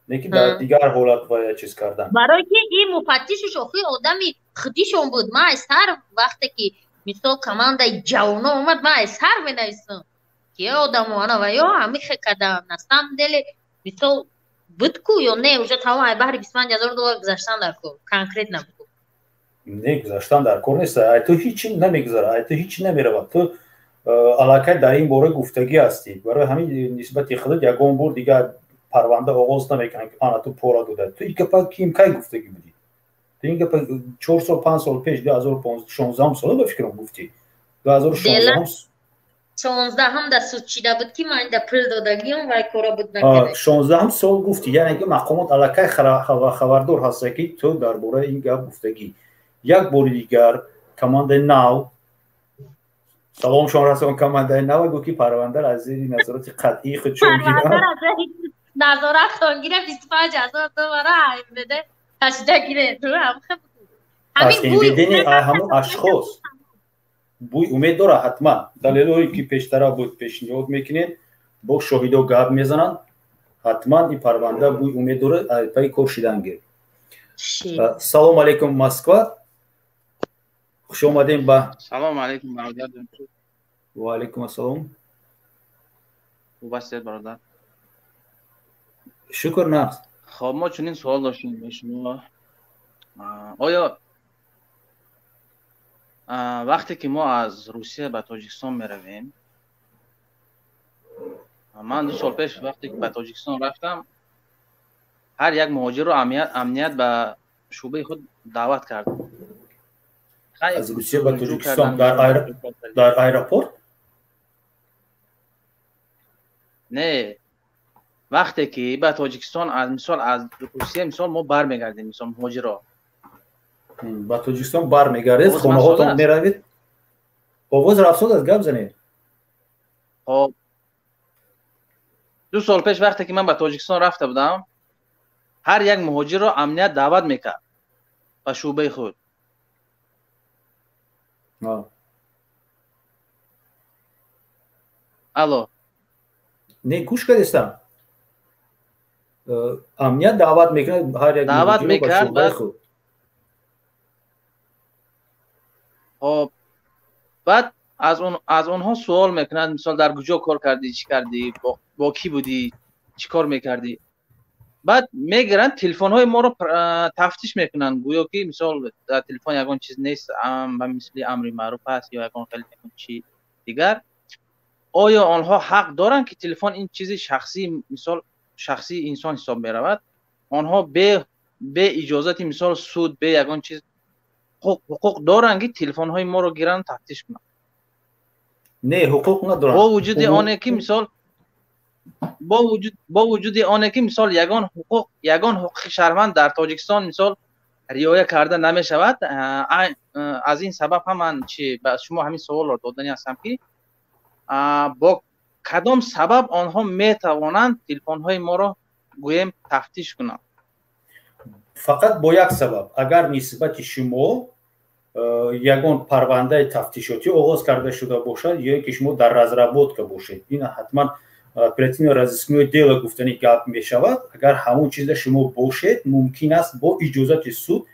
лекин дар дигар ҳолат бояд чиз кардан. Барои ки ин муфаттишуш охи одами худишон буд. Ман аз сар, вақте ки, мисол, командаи ҷавоно омад, ман аз сар менависам, ки одамо ана ва ё ҳамин хе кардам. На самом деле, мисол, буд ку ё не, уже тамом, ай баҳри 25 000 доллар гузаштан дар кор конкретно буд. Не, гузаштан дар кор нест. Ай ту ҳеҷ намегузара, ай ту ҳеҷ намеравад. Ту аллакай дар ин бора гуфтагӣ ҳастӣ. Барои ҳамин нисбати худат ягон бор дигар парванда оғоз намекунанд, ки ана ту пора дода. Ту ин гапа ким кай гуфтагӣ будӣ? Ту ин гапа 4 сол, 5 сол пеш, 2016 сола ба фикрам гуфтӣ. 2016 16 да суд шида буд, ки ман да пул додагиам, вай кора буд накарда. 16 сол гуфтӣ, яъне ки мақомот аллакай хабардор ҳаста, ки ту дар бораи ин гап гуфтагӣ. Як бори дигар командаи нав саломшон расон, командаи нав гуфт, ки парвандаро аз зери назорати қатъии худшон гиранд. Назоратон гира, 25 000 доллара МВД кашида гире. Аз МВД не, ҳамун ашхос. Бӯй умед дора, ҳатман далелҳое, ки пештара буд, пешниҳод мекунем, бо шоҳидо гап мезананд. Ҳатман ин парванда бӯй умед дора, пайи кор шидан гир. Салом алейкум, Москва, хуш омадем ба Салом алейкум, бародар. Ва алейкум ассалом. Хуб ҳастед, бародар? Шукр, нағз. Хоб, мо чунин суол доштем ба шумо: оё вақте ки мо аз Русия ба Тоҷикистон меравем, ман 2 сол пеш вақте ки ба Тоҷикистон рафтам, ҳар як муҳоҷирро амният ба шӯъбаи худ даъват кард. Аз Русия ба Тоҷикистон дар аэропорт? Не, вақте ки ба Тоҷикистон аз, мисол, аз Русия, мисол, мо бармегардем, мисол, муҳоҷиро. Ба Тоҷикистон бармегардед, хонаҳотон меравед. Овоз рафсод аст, гап занед. Хоб, 2 сол пеш вақте ки ман ба Тоҷикистон рафта будам, ҳар як муҳоҷирро амният даъват мекард ба шӯъбаи худ. Алло? Не, гӯш кардистам. Амният даъват мекунад ҳар як даъват мекард худ. Хоб, баъд аз онҳо суол мекунад, мисол, дар куҷо кор кардӣ, чӣ кардӣ, бо кӣ будӣ, чӣ кор мекардӣ. Баъд мегиранд, телефонҳои моро тафтиш мекунанд, гӯё ки, мисол, дар телефон ягон чиз нест, ба мисли амри маъруф аст ё ягон хеле ягон чи дигар. Оё онҳо ҳақ доранд, ки телефон ин чизи шахсӣ, мисол, шахсии инсон ҳисоб меравад, онҳо бе иҷозати, мисол, суд, бе ягон чиз ҳуқуқ доранд, ки телефонҳои моро гиранд, тафтиш кунанд? Не, ҳуқуқ надоранд. Бо вуҷуди оне ки, мисол, бо вуҷуди оне ки, мисол, ягон ҳуқуқи шаҳрванд дар Тоҷикистон, мисол, риоя карда намешавад. Аз ин сабаб ҳам ман чи ба шумо ҳамин суолро додани ҳастам, ки бо кадом сабаб онҳо метавонанд телефонҳои моро, гӯем, тафтиш кунанд? Фақат бо як сабаб: агар нисбати шумо ягон парвандаи тафтишотӣ оғоз карда шуда бошад ё ки шумо дар разработка бошед. Ин ҳатман оперативно разыскное дело гуфтани гап мешавад. Агар ҳамон чиза шумо бошед, мумкин аст бо иҷозати суд,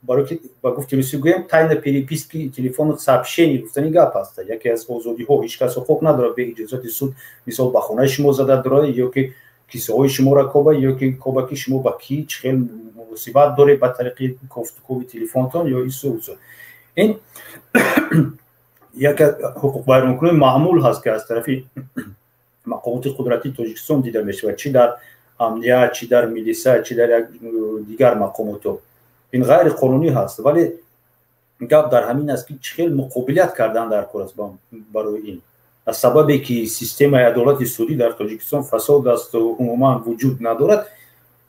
барои ки ба гуфти русӣ гӯем, тайна переписки телефонных сообщений гуфтани гап аст, яке аз озодиҳо. Ҳеҷ кас ҳуқуқ надорад бе иҷозати суд, мисол, ба хонаи шумо зада дорад ё ки кисаҳои шуморо коба, ё ки коба, ки шумо ба кӣ чӣ хел муносибат доред ба тариқи кофтукови телефонтон ё ису усу. Ин яке ҳуқуқвайронкунии маъмул ҳаст, ки аз тарафи мақомоти қудратии Тоҷикистон дида мешавад, чӣ дар амният, чӣ дар милиса, чӣ дар як дигар мақомотҳо. Ин ғайриқонунӣ ҳаст, вале гап дар ҳамин аст, ки чӣ хел муқобилият кардан дар кор аст барои ин. Аз сабабе ки системаи адолати судӣ дар Тоҷикистон фасод асту умуман вуҷуд надорад,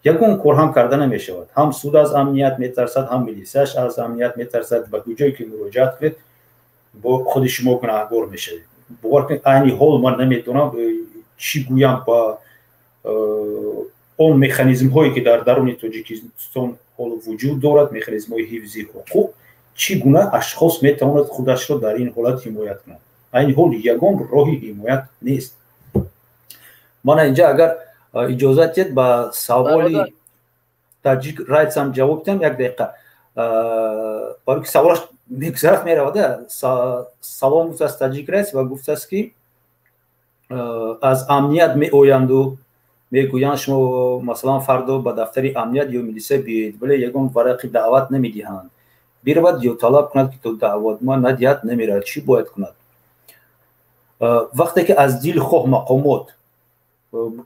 ягон кор ҳам карда намешавад. Ҳам суд аз амният метарсад, ҳам милисияш аз амният метарсад. Ба куҷое ки муроҷиат кунед, бо худи шумо гунаҳгор мешавед. Бовар кунед, айни ҳол ман намедонам чӣ гӯям ба он механизмҳое, ки дар даруни Тоҷикистон ҳоло вуҷуд дорад, механизмҳои ҳифзи ҳуқуқ. Чӣ гуна ашхос метавонад худашро дар ин ҳолат ҳимоят кунад? Айни ҳол ягон роҳи ҳимоят нест. Мана инҷа, агар иҷозат диҳед, ба саволи Таҷик Райтсам ҷавоб диҳам, як дақиқа, барои ки саволаш мегузарад, меравада. Салом гуфтааст Таҷик Райтс ва гуфтааст, ки аз амният меоянду Мегӯянд, шумо, масалан, фардо ба дафтари амният ё милиса биёед, вале ягон варақи даъват намедиҳанд. Биравад ё талаб кунад, ки то даъватнома надиҳад, намеравад. Чӣ бояд кунад? Вақте ки аз дилхоҳ мақомот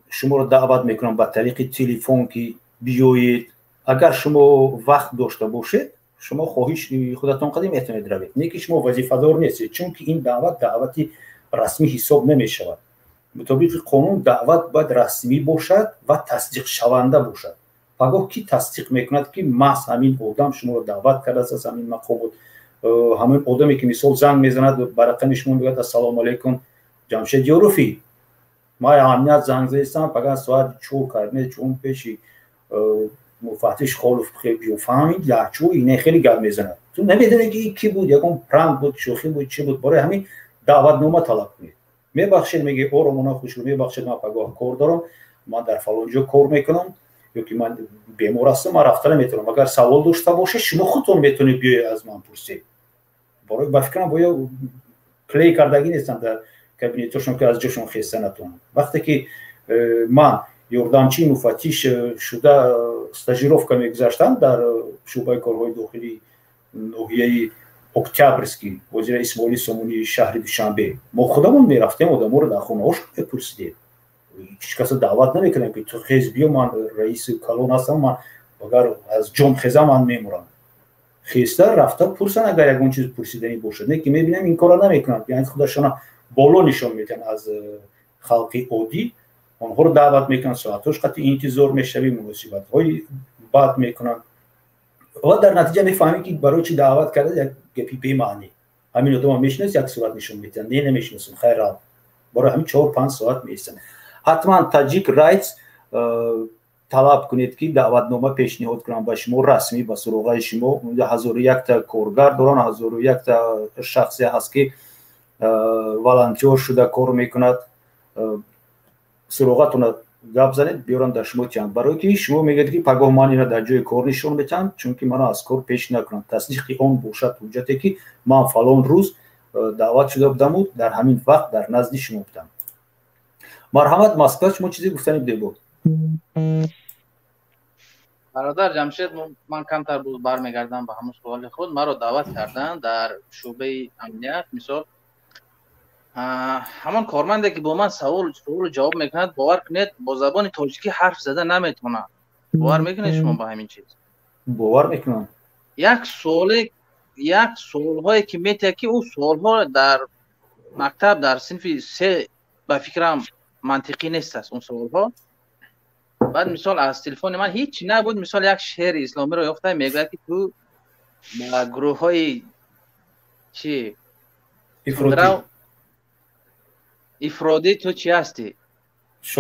шуморо даъват мекунанд ба тариқи телефон, ки биёед, агар шумо вақт дошта бошед, шумо хоҳиши худатон қадим метавонед равед, не ки шумо вазифадор нестед, чунки ин даъват даъвати расмӣ ҳисоб намешавад. Мутобиқи қонун даъват бояд расмӣ бошад ва тасдиқшаванда бошад. Пагоҳ кӣ тасдиқ мекунад, ки маҳз ҳамин одам шуморо даъват кардааст аз ҳамин мақомот? Ҳамин одаме ки, мисол, занг мезанад ба рақами шумо, мегӯяд: «Ассалому алайкум, Ҷамшед Ёруфӣ, ман амният занг задистам, пагоҳ соати 4 кабинет чун пеши муфаттиш Холов биё». Фаҳмид, лаҳчу ине хеле гап мезанад, ту намедонӣ, ки кӣ буд, ягон пранк буд, шӯхӣ буд, чӣ буд. Барои ҳамин даъватнома талаб кунед. «Мебахшед», меги, оромона, хушрӯ, «мебахшед, ман пагоҳ кор дорам, ман дар фалон ҷо кор мекунам, ё ки ман бемор ҳастам, ман рафта наметавонам. Агар савол дошта бошед, шумо худтон метавонед биёед, аз ман пурсед». Барои, ба фикрам, боя клей кардагӣ нестанд дар кабинетошон, ки аз ҷошон хеста натавонанд. Вақте ки ман ёрдамчии муфаттиш шуда стажировка мегузаштам дар шӯъбаи корҳои дохилии ноҳияи Октябрьский, ҳозира Исмоили Сомонии шаҳри Душанбе, мо худамон мерафтем, одаморо дар хонаҳошон мепурсидем. Ҳеҷ касо даъват намекардем, ки ту хез, биё, ман раиси калон ҳастам, ман агар аз ҷом хезам, ман мемурам. Хеста рафта пурсанд, агар ягон чиз пурсиданӣ бошад. Не ки мебинам, ин корро намекунанд, яъне худашона боло нишон медиҳанд аз халқи оддӣ. Онҳоро даъват мекунанд, соатҳош қатъи интизор мешавӣ, муносибатҳои бад мекунанд ва дар натиҷа мефаҳмӣ, ки барои чӣ даъват карда. Як гапи бемаънӣ: «Ҳамин одама мешинос?» Як сурат нишон медиҳанд: «Не, намешиносам, хайр, рав». Барои ҳамин 4-5 соат меистанд. Ҳатман Tajik Rights талаб кунед, ки даъватнома пешниҳод кунанд ба шумо расмӣ, ба суроғаи шумо. 1001-та коргар доранд, 1001-та шахсе ҳаст, ки волонтёр шуда кор мекунад. Суроғатона гап занед, биёранд, дар шумо тиҳанд. Барое ки шумо мегӯед, ки пагоҳ ман ина дар ҷои кор нишон метиҳам, чунки маро аз кор пеш накунанд. Тасдиқи он бошад ҳуҷҷате, ки ман фалон рӯз даъват шуда будаму дар ҳамин вақт дар назди шумо будам. Марҳамат, Москва, шумо чизе гуфтани будед бо? Бародар Ҷамшед, ман камтар буд бармегардам ба ҳамон суоли худ. Маро даъват карданд дар шӯъбаи амният. Мисол, ҳамон корманде, ки бо ман суолу ҷавоб мекунад, бовар кунед, бо забони тоҷикӣ ҳарф зада наметавонад. Бовар мекунед шумо ба ҳамин чиз? Бовар мекунам. Як суоле, як суолҳое ки метиҳад, ки ӯ суолҳо дар мактаб дар синфи се, ба фикрам, мантиқӣ нест аст он суолҳо. Баъд, мисол, аз телефони ман ҳеҷ набуд. Мисол, як шеъри исломиро ёфта, мегӯяд, ки ту ба гурӯҳҳои чи ифродӣ ту чӣ ҳастӣ,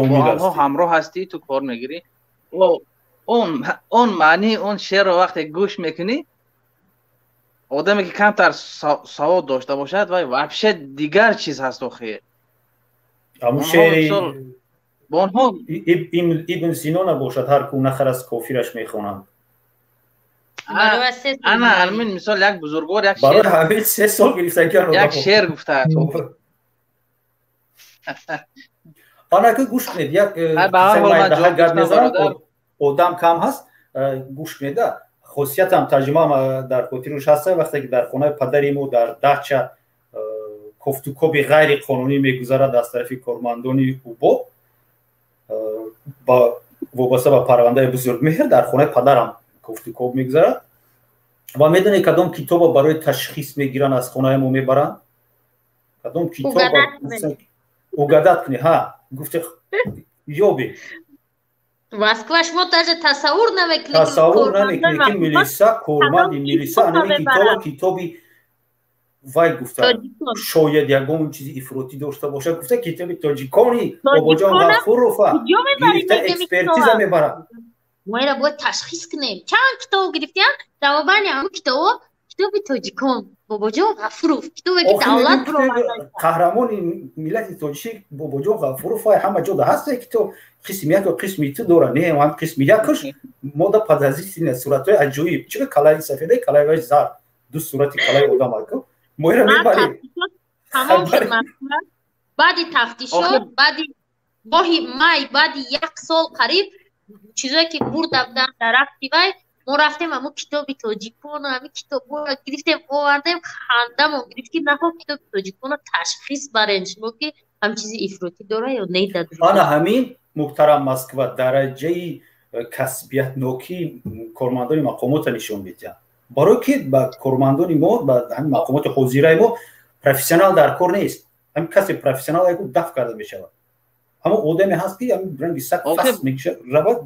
бо онҳо ҳамроҳ ҳастӣ, ту кор мегирӣ. Он маънии он шеърро вақте гӯш мекунӣ, одаме ки камтар савод дошта бошад, вай вообще дигар чиз ҳаст охир. Ҳамун шеъри бо онҳо Ибн Сино набошад: «Ҳар ку нахар аз кофираш мехонанд». Ана ҳамин, мисол, як бузургвор як Барои ҳамин 3 сол гирифтан. Як шеър гуфтааст. Анака, гӯш кунед, як гап мезанам, одам кам ҳаст, гӯш кунеда. Хосиятам тарҷумаам дар хотируш ҳаста, вақте ки дар хонаи падари мо дар дача кофтукоби ғайриқонунӣ мегузарад аз тарафи кормандони УБО вобаста ба парвандаи Бузургмеҳр, дар хонаи падарам кофтукоб мегузарад ва медонед, кадом китоба барои ташхис мегиранд, аз хонаи мо мебаранд? Кадом китоба? Угадать кунӣ, ҳа, гуфте, ёбе. Москва, шумо даже тасаввур намекунед. Тасаввур намекунед, ки милиса, корманди милиса анами китоба, китоби вай гуфта, шояд ягон чизи ифротӣ дошта бошад, гуфта, китоби тоҷикони Бобоҷон Ғафурова гирифта, экспертиза мебарад. Мо ира бояд ташхис кунем. Чанд китоб гирифтиям, ҷавобани ҳамун китобо китоби тоҷикон, Бобоҷон Ғафуров, китобе ки давлат Қаҳрамони миллати тоҷик Бобоҷон Ғафуров ҳама ҷо да ҳаст. Китоб қисми як ё қисми ту дора, не, ҳам қисми якаш мода подозрительная, суратҳои аҷоиб, чиба калаи сафедаи, калаи вай зард, ду сурати калаи одам аку, мо ира мебарем. Тамом шуд. Баъди тафтишот, баъди Моҳи май, баъди як сол қариб, чизое ки бурда буданд дар рафти вай, мо рафтем, ҳамо китоби тоҷиконо, ҳами китобҳоро гирифтем, овардем, хандамон гирифт, ки нахо китоби тоҷиконо ташхис барен шумо, ки ҳам чизи ифротӣ дора ё не. Ана ҳамин, муҳтарам Москва, дараҷаи касбиятнокии кормандони мақомота нишон медиҳад, барое ки ба кормандони мо, ба ҳамин мақомоти ҳозираи мо профессионал дар кор нест. Ҳамин касе профессионал яку даф карда мешавад. Ҳамон одаме ҳаст, ки ҳамин ранги саг фас мекушад, равад,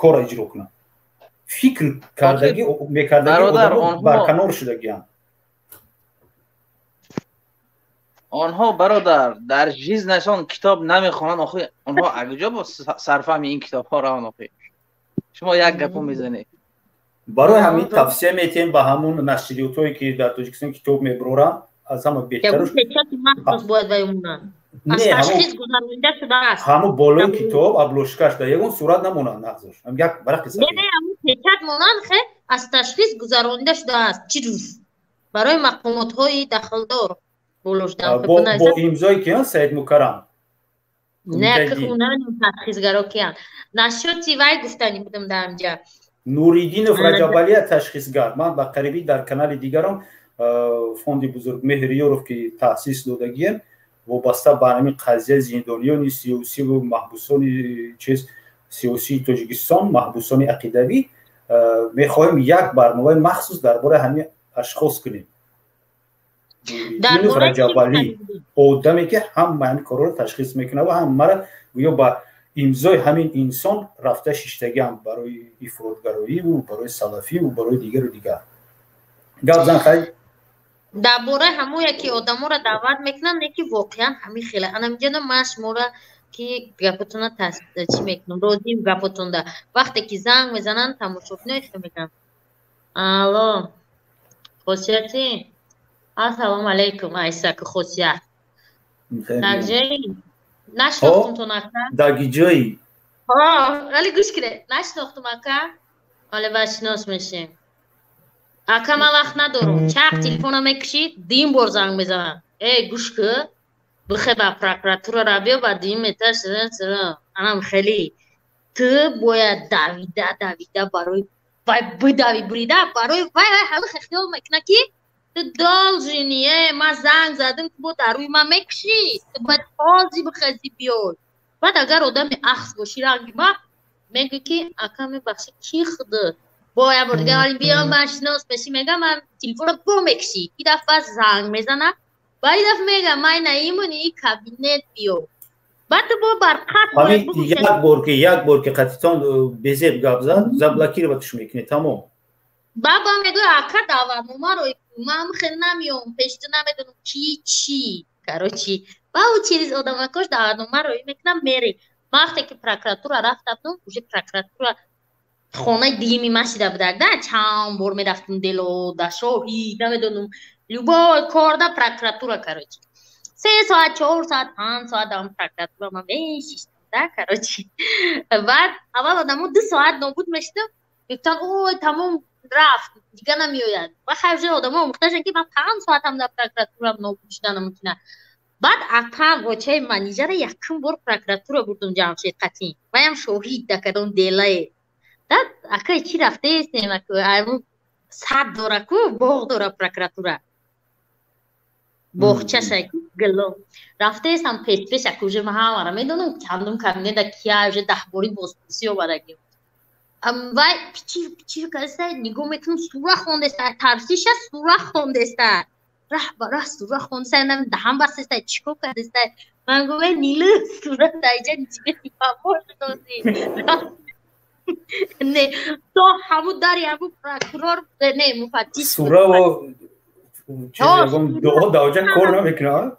корро иҷро кунад. Фикр кардагӣ мекардагӣ барканор шудагианд. Онҳо, бародар, дар жизнашон китоб намехонанд. Охи, онҳо акуҷо бо сарфаҳми ин китобҳо раванд? Охи, шумо як гапо мезанед. Барои ҳамин тавсия метиҳем ба ҳамун нашриётҳое, ки дар Тоҷикистон китоб мебуроранд, аз ҳама беҳтаруш ҳамун болои китоб, обложкаш да ягон сурат намонанд, нағзош як варақи. Печат монанд, хе аз ташхис гузаронида шудааст, чӣ рӯз барои мақомотҳои дахлдор. Бо имзои киян? Саид Мукаррам? Не, ташхисгаро киян. Нашоти вай гуфтанӣ будам дар инҷа. Нуриддинов Раҷабалия ташхисгар. Ман ба қарибӣ дар канали дигарам, фонди Бузургмеҳри Ёров, ки таъсис додагием, вобаста ба ҳамин қазияи зиндониёни сиёсиву маҳбусони чиз сиёсии Тоҷикистон, маҳбусони ақидавӣ, мехоҳем як барномаи махсус дар бораи ҳамин ашхос кунем. Нуриддинов Раҷабалӣ одаме, ки ҳама ҳамин корҳоро ташхис мекунад ва ҳамаро гӯё ба имзои ҳамин инсон рафта шиштагиам барои ифротгароиву барои салафиву барои дигару дигар. Гап зан, хай. Дар бораи ҳамое ки одаморо даъват мекунанд, не ки воқеан ҳамин хела анамиҷана ман шуморо ки гапотона чӣ мекунам, розиим гапотонда. Вақте ки занг мезананд, тамошобино хе мегӯянд: «Алло, Хосияти, ассалому алайкум, айсаку Хосият, дар нашинохтумтон, ака?» Дагиҷои. Али, гӯш кире, нашинохтум, ака, вале ба шинос мешем. Ака, ман вақт надорам. Чақ телефона мекушӣ, дим бор занг мезанам: «Э, гӯш ки, бихе ба прокуратура ра биё, ба дим этаж». Анам хеле ту бояд давида давида барои вай бидави, бурида барои вай. Вай ҳама хиёл мекуна, ки ту должен и. Э, ман занг задам, ту бо дар рӯи ман мекушӣ, ту бояд ҳозир бихези биёй. Баъд агар одами ахс бошӣ, ранги ма, мегӯ, ки ака, мебахшӣ, ки худ бо як бор дига биё, ман шинос мешӣ, мегам, ман телефонро бо мекушӣ. И дафъа занг мезана ва и дафъа мегам: «Май наимони кабинет биё». Баъд ту бо барқат. Як бор ки қатитон безеб гап зад, заблокировать мекунӣ, тамом. Баба мегӯя: «Ака, даъватномаро ман хел намеём пеш, ту намедонам ки чӣ». Короче, баъу через одамакош даъватномаро мекунам, мере. Ман вақте ки прокуратура рафта будам, уже прокуратура хонаи дуюми ман шида будак да. Чанд бор мерафтум дело да шоҳид, намедонам, любой кор да прокуратура. Короче, 3 соат, 4 соат, 5 соат дар прокуратура ман мешиштам да. Короче, баъд аввал одамо 2 соат нобуд мешидам, мегуфтанд: «Ой, тамом, рафт, дига намеояд». Ва хайр, уже одамо омӯхташанд, ки ман 5 соатам дар прокуратурам нобуд шуда намумкина. Баъд апам, очаи Манижара, якум бор прокуратура бурдум, Ҷамшед қатин, ваям шоҳид да кадом делае. Дад акай чӣ рафтаестем, сад дора ку, боғ дора прокуратура, боғчашай ку, гило рафтаестам пеш пеш. Аку уже ман ҳамара медонам, чандум кабинета кия, уже даҳборӣ бозпурсӣ омадагим. Вай пичир пичир кардеста, нигоҳ мекунам, сура хондеста, тарсиша сура хондеста, раҳ ба раҳ сура хондеста, даҳан бастеста, чӣ кор кардеста. Ман гуфтам: «Нилу, сура даиҷа тебе не поможет». Не, то ҳамун дари ҳамун прокурор, не, муфаттиш. Сураву дуо даоҷа кор намекунад.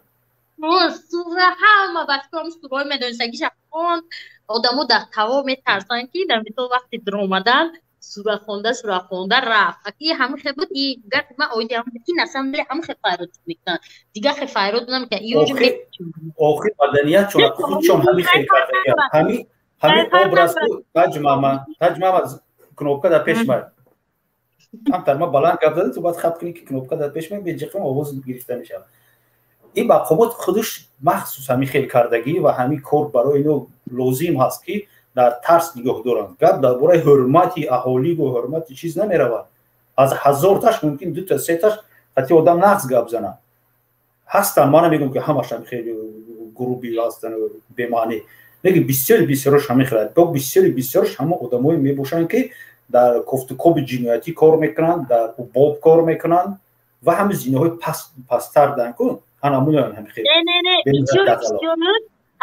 Сура ҳама вақт сураи медонистагиша хонд. Одамо дар таво метарсанд, ки дар мисол вақти дуромадан сура хонда, сура хонда рафт. Аки ҳамин хел буд и гапи ман оиди ҳамин, ки на самом деле ҳамин хел файрод мекунанд, дигар хел файрод намекунанд. Охир маданият чун худшон ҳамин хел кардагианд, ҳамин образ. Таҷмама, таҷмама, кнопка дар пеш май. Ҳамтар ма баланд гап зада, ту бояд хат кунӣ, ки кнопка дар пеш май, беҷиқам овоз гирифта мешавад. Ин мақомот худаш махсус ҳамин хел кардагӣ ва ҳамин кор барои ино лозим ҳаст, ки дар тарс нигоҳ доранд. Гап дар бораи ҳурмати аҳоливу ҳурмати чиз намеравад. Аз ҳазорташ мумкин дута сеташ ҳатти одам нағз гап занад. Ҳастанд, ман намегӯям, ки ҳамаш ҳам хеле грубый ҳастанд, бемаънӣ. Лекин бисёри бисёрош ҳамин хел, бо бисёри бисёрош ҳамон одамое мебошанд, ки дар кофтукоби ҷиноятӣ кор мекунанд, дар убоб кор мекунанд ва ҳамин зинаҳои пасттар данку ҳанамунаанд ҳамин хел.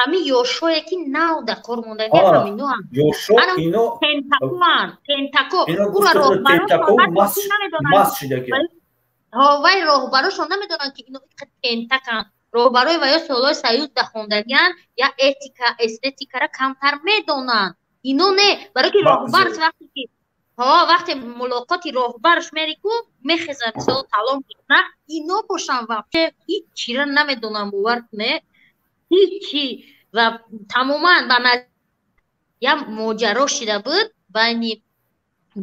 Ҳамин ёшое, ки нав дар кор мондаги, ҳаминоам. Ёшо ино тентакоан, тентако. Ура роҳбарошон шидаги. Вай роҳбарошон намедонанд, ки ино тентаканд. Роҳбарои ва ё солҳои союз да хондагианд, я этика, эстетикара камтар медонанд. Ино не, барои ки роҳбарш вақте ки ҳо вақте мулоқоти роҳбарш мери ку мехеза, мисол, талом мекунад. Ино бошанд, вообще ҳиччира намедонам, бовар куне, ҳиччи. Ва тамоман ба я моҷаро шида буд байни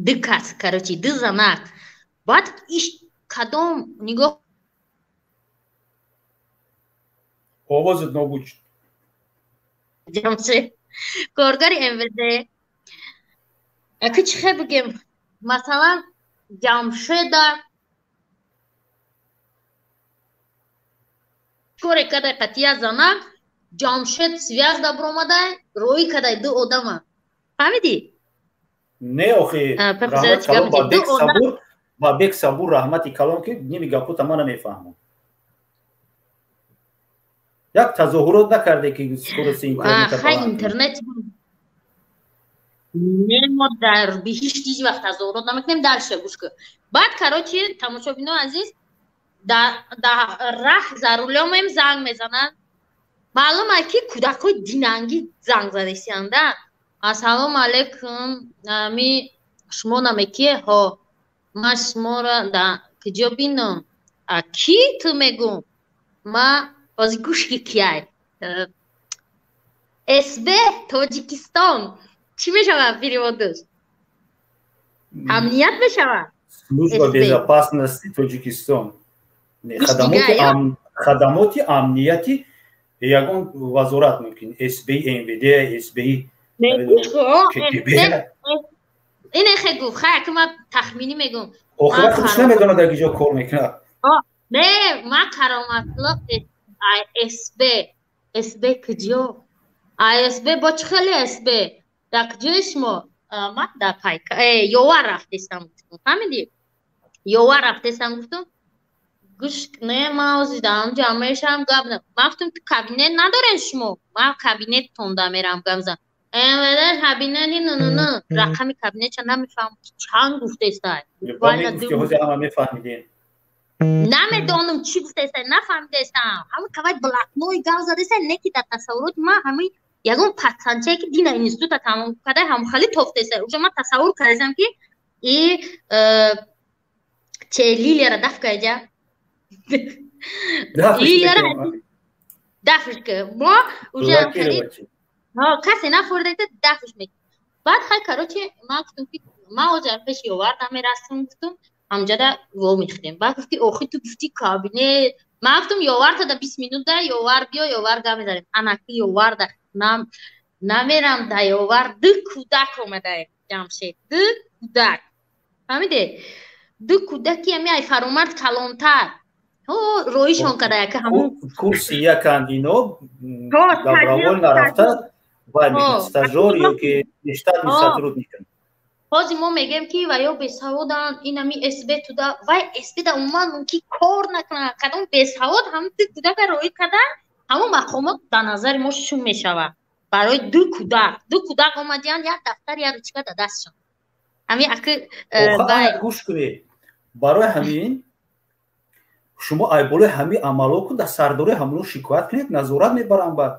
ду кас, короче, ду занак. Баъд иш кадом нигоҳ Овозат нобуд. Ҷамшед коргари МВД. Аки чӣ хел бигем, масалан, Ҷамшеда коре кадай қатия занак, Ҷамшед связь да биромадай, роӣ кадай ду одама, фаҳмидӣ? Не, охи, раҳмат калом ба бек сабур, ба бек сабур раҳмати калом, ки ними гапота ман намефаҳмам. Як тазоҳурот накарде, ки скорости интернета? Хай, интернет не, мо дар биҳишт ҳеҷ вақт тазоҳурот намекунем. Дальше гӯш кун. Баъд, короче, тамошобино азиз, дар раҳ за рулёмем, занг мезананд. Маълум аст, ки кӯдакҳои динангӣ занг задесианда. Ассалому алайкум, ами шумо намекие? Ҳо, ман шуморо да куҷо бинам? А ки ту мегум? Ма ҳозир гӯш ки кияй. СБ Тоҷикистон чӣ мешавад перевод аш? Амният мешавад? Служба безопасности Тоҷикистон, хадамоти амнияти ягон вазорат мумкин, СБ МВД, СБ. Ине хе гуфт, хай, ака ман тахминӣ мегум. Охира худш намедонад, дар киҷо кор мекунад. Не, ман Кароматло СБ, СБ куҷо? СБ бо чӣ хеле СБ? Дар куҷои шумо? Ман дар пайка Ёвар рафтестам, гуфтум, фаҳмидӣ? Ёвар рафтестам, гуфтум. Гӯш, не, ман ҳозир дар ҳамҷо мешавам, гап. Ман гуфтум, ту кабинет надорен шумо? Ман кабинеттон да мерам гап зан. МВД кабинети ннн рақами кабинетша намефаҳмам, чанд гуфтестай. Ҳама мефаҳмидем. Намедонам, чӣ гуфтестай, нафаҳмидестам. Ҳамин кавай блатной гап задестай, не ки дар тасаввуроти ман ҳамин ягон пацанчае, ки дина института тамом кардай, ҳамхали тофтестай. Уже ман тасаввур кардам, ки и че Лилияра даф кайҷа, Лилияра дафш ка мо уже касе нафорда, дафш мекунем. Баъд хай, короче, ман гуфтам, ки ман ҳозир пеши Ёвар намерасам, гуфтум, ҳамҷада во мехӯрем. Баъд гуфт, ки охи ту гуфтӣ кабинет. Ман гуфтум, Ёвар та да 20 минута Ёвар биё, Ёвар гап мезанем. Анаки Ёвар да намерам, да Ёвар ду кӯдак омада, Ҷамшед, ду кӯдак, фаҳмиде? Ду кӯдаки ами ай Фаромард калонтар роишон када, яка ҳамун курси яканд ино, добровольно рафта, стажёр ё ки штатный сотрудник. Ҳозир мо мегӯем, ки ва ё бесаводанд, инами СБ туда, вай СБ да умуман мумкин кор накунад. Кадом бесавод ҳамин ду кӯдака роӣ кардан? Ҳамон мақомот дар назари мо шум мешавад. Барои ду кӯдак, ду кӯдак омадиянд, як дафтар, як ручка дар дастшон, ҳамин аки. Гӯш кунед, барои ҳамин шумо айболои ҳамин амалҳо ку дар сардори ҳамло шикоят кунед, назорат мебаранд. Баъд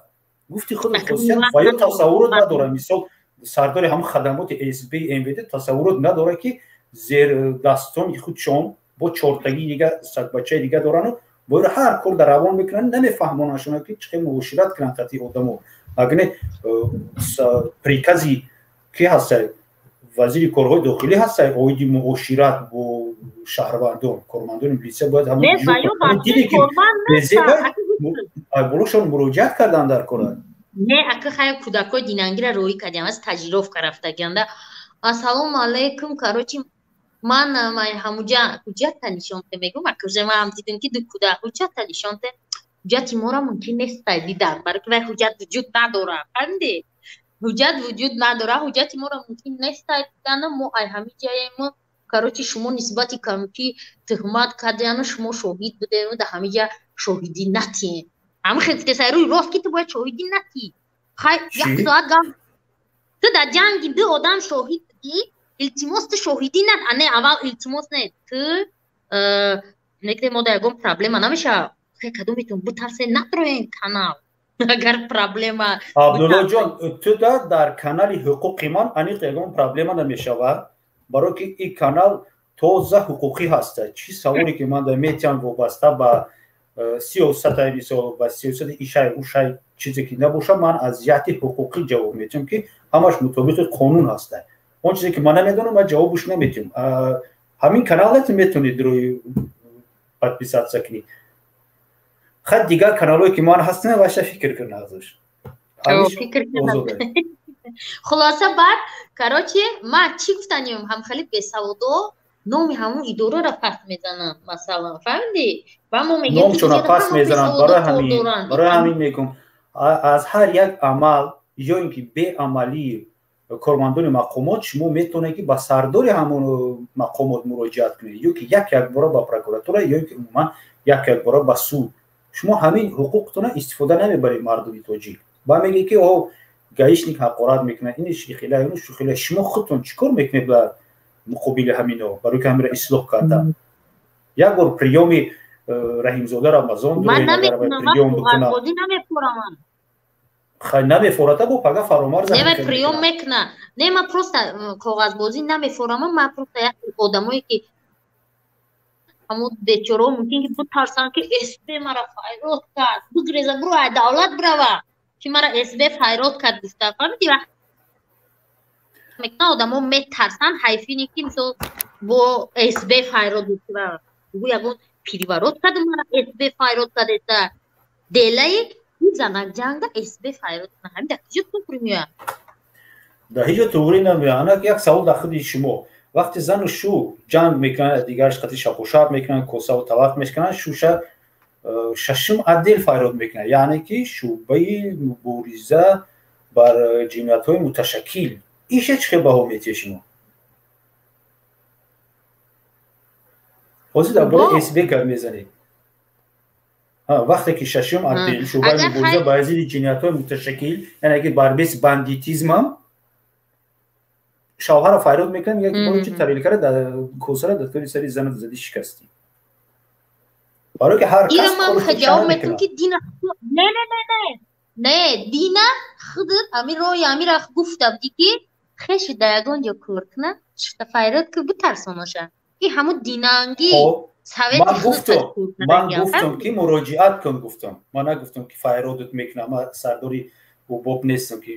гуфти худат хусусият ва ё тасаввурот надорад. Мисол, сардори ҳамон хадамоти СБ МВД тасаввурот надорад, ки зердастони худшон бо чортагӣ дига сагбачаи дига дорану бояд ҳар кор дар равон мекунанд, намефаҳмонашона, ки чӣ хел муошират кунанд қати одамо. Агар не, приказ и ки ҳаста, вазири корҳои дохилӣ ҳаста оиди муошират бо шаҳрвандон, кормандони милитсия бояд. Ҳамон. Болошон муроҷиат кардан дар кора. Не, ака хай кӯдакҳои динангира роҳӣ кардям, аз таҷировка рафтагианда. Ассалому алайкум, короче, ман ҳамуҷа ҳуҷҷатта нишонте мегӯм, ака ман ҳам дидем ки ду кӯдак ҳуҷҷатта нишонте. Ҳуҷҷати моро мумкин нестай дидан, барои ки вай ҳуҷҷат вуҷуд надорад. Фаҳмидӣ? Ҳуҷҷат вуҷуд надорад, ҳуҷҷати моро мумкин нестай дидан, мо ай ҳамин ҷаем. Короче, шумо нисбати камки туҳмат кардяну шумо шоҳид будем, дар ҳамин ҷа шоҳидӣ натием. Ҳамин хел гуфтесай рӯи рост ки ту бояд шоҳидӣ натӣ. Хай як соат гап ту дар ҷанги ду одам шоҳид будӣ, илтимос ту шоҳидӣ нат, не, аввал илтимос не, ту некде мо дар ягон проблема намешава. Хай кадометон бутарсе натроен канал. Агар проблема Абдуллоҷон, ту дар канали ҳуқуқи ман аниқ ягон проблема намешавад, барои ки ин канал тоза ҳуқуқӣ ҳаста. Чӣ саволе ки ман дар метиҳам вобаста ба сиёсата, мисол ба сиёсати ишай ушай чизе ки набошад, ман аз ҷиҳати ҳуқуқӣ ҷавоб метиҳам, ки ҳамаш мутобиқи қонун ҳаста. Он чизе ки ман намедонам, ман ҷавобаш наметиҳам. Ҳамин каналат метавонед рӯи подписаться кунед. Хай дигар каналҳое ки ман ҳастам, ваша фикр кун азш. Хулоса баъд, короче, ман чӣ гуфтанем, ҳамхали бесаводо номи ҳамун идораро пас мезананд, масалан, фаҳмидӣ? Ва мо мегӯем номшонро пас мезананд. Барои ҳамин мегӯм, аз ҳар як амал ё ин ки беамалии кормандони мақомот шумо метавонед ки ба сардори ҳамон мақомот муроҷиат кунед, ё ки як якбора ба прокуратура, ё ки умуман як якбора ба суд. Шумо ҳамин ҳуқуқтона истифода намебаред, мардуми тоҷик. Ба мегӯед ки о гаишник ҳақорат мекунад, ин шихила, ин шухила. Шумо худтон чӣ кор мекунед дар муқобили ҳамино, барои ки ҳаминро ислоҳ кардан? Як бор приёми Раҳимзода Рамазон приём бикунад. Хай намефората, бо пага фаромарз не, вай приём мекуна. Не, ман просто коғазбозӣ намефорамам, ман просто як одамое ки ҳамон бечораҳо мумкин ки битарсанд ки СБ мара файрод кард, бигреза буро ай давлат бирава, ки мара СБ файрод кард гуфта. Фаҳмидӣ? Вақт одамо метарсанд, ҳайфине ки мисол бо СБ файрод мекунад. Гӯ ягон переворот кард, мара СБ файрод кардеса. Делаи занак ҷанга СБ файрод кунад. Ҳамин дар куҷо туғри меояд? Дар ҳеҷ ҷо туғри намеояд. Ана як савол дар худи шумо. Вақте зану шу ҷанг мекунанд, дигараш қати шапошап мекунанд, косаву тавақ мешкананд, шуша шашум отдел файрод мекунад, яъне ки шӯъбаи мубориза бар ҷиноятҳои муташаккил. Иша чӣ хел баҳо метиҳед шумо? Ҳозир дар бораи СБ гап мезанед. Вақте ки шашум отдел шӯъбаи мубориза бар зидди ҷиноятҳои муташаккил, яъне ки борьба с бандитизмам, шавҳарро файрод мекунад, мегӯяд ки барои чӣ тарелкаро дар косаро дар тори сари занат задӣ шикастӣ? Барои ки ҳар кас ман ҷавоб метам ки дина не не не не не дина худат ҳамин роҳи ҳамира гуфта будӣ ки хеши дар ягон ҷо кор куна, шута файрод ки битарсонаша. Ки ҳамун динангӣ ман гуфтам ки муроҷиат кун, гуфтам. Ман нагуфтам ки файродат мекунам, ман сардори боб нестам ки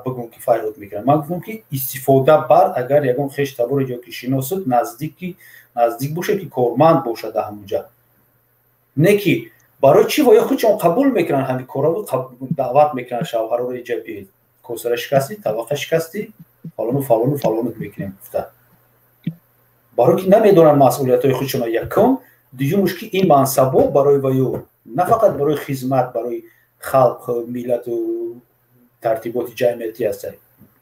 бигӯм ки файрод мекунам. Ман гуфтам ки истифода бар, агар ягон хеш таборе ё ки шиносат наздик бошад, ки корманд бошад дар ҳамон ҷа. Не ки барои чӣ воя худшон қабул мекунанд ҳамин корро, даъват мекунанд шавҳарро иҷа биёед, косара шикастӣ, табақа шикастӣ, фалону фалону фалонут мекунем гуфта. Барои ки намедонанд масъулиятҳои худшонро якум, дуюмуш ки ин мансабо барои ваё на фақат барои хизмат барои халқ, миллату тартиботи ҷамъиятӣ ҳаст,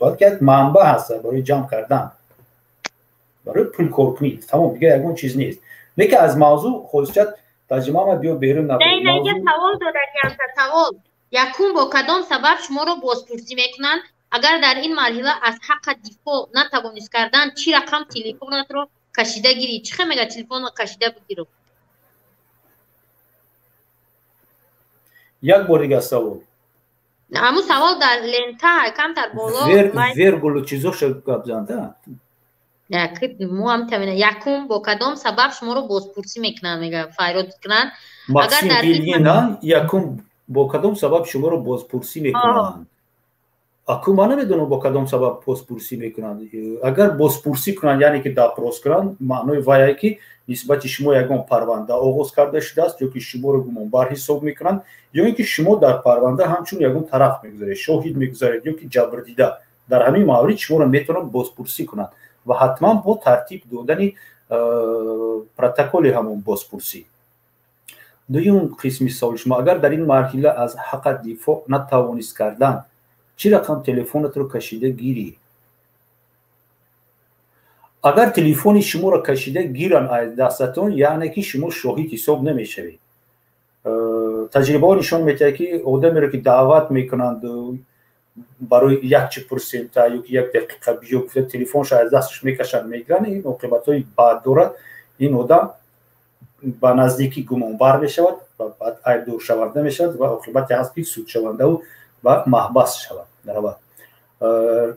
балки як манбаъ ҳаст барои ҷамъ кардан, барои пулкоркунӣ. Тамом, дигар ягон чиз нест. Не ки аз мавзӯъ хосият тарҷумаама биё берун. Савол додагиамта савол. Якум, бо кадом сабаб шуморо бозпурсӣ мекунанд? Агар дар ин марҳила аз ҳаққа дифоъ натавонист кардан, чӣ рақам телефонатро кашида гирӣ? Чӣ хел мега телефонро кашида бигиру? Як бор дигар савол. Ҳамун савол дар лента камтар боло. Вергулу чизоша гап занда. Мо ҳам якум, бо кадом сабаб шуморо бозпурсӣ мекунанд, мега файрод кунанд? Агар якум, бо кадом сабаб шуморо бозпурсӣ мекунанд? Аку ман намедонам, бо кадом сабаб бозпурсӣ мекунанд. Агар бозпурсӣ кунанд, яъне ки допрос кунанд, маънои вае ки нисбати шумо ягон парванда оғоз карда шудааст ё ки шуморо гумонбар ҳисоб мекунанд, ё ин ки шумо дар парванда ҳамчун ягон тараф мегузаред, шоҳид мегузаред ё ки ҷабрдида. Дар ҳамин маврид шуморо метавонанд бозпурсӣ кунанд ва ҳатман бо тартиб додани протоколи ҳамон бозпурсӣ. Дуюм қисми саволи шумо: агар дар ин марҳила аз ҳаққат дифоъ натавонист кардан, чӣ рақам телефонатро кашида гирӣ? Агар телефони шуморо кашида гиранд аз дастатон, яъне ки шумо шоҳид ҳисоб намешавед. Таҷрибаҳо нишон медиҳад, ки одамеро, ки даъват мекунанд барои як чи пурсемта ё ки як дақиқа биё гуфта, телефоншо аз дасташ мекашанд, мегиранд, ин оқибатҳои бад дорад. Ин одам ба наздикӣ гумонбар мешавад ва баъд айбдоршаванда мешавад ва оқибате ҳаст, ки судшавандаву ба маҳбас шавад, равад.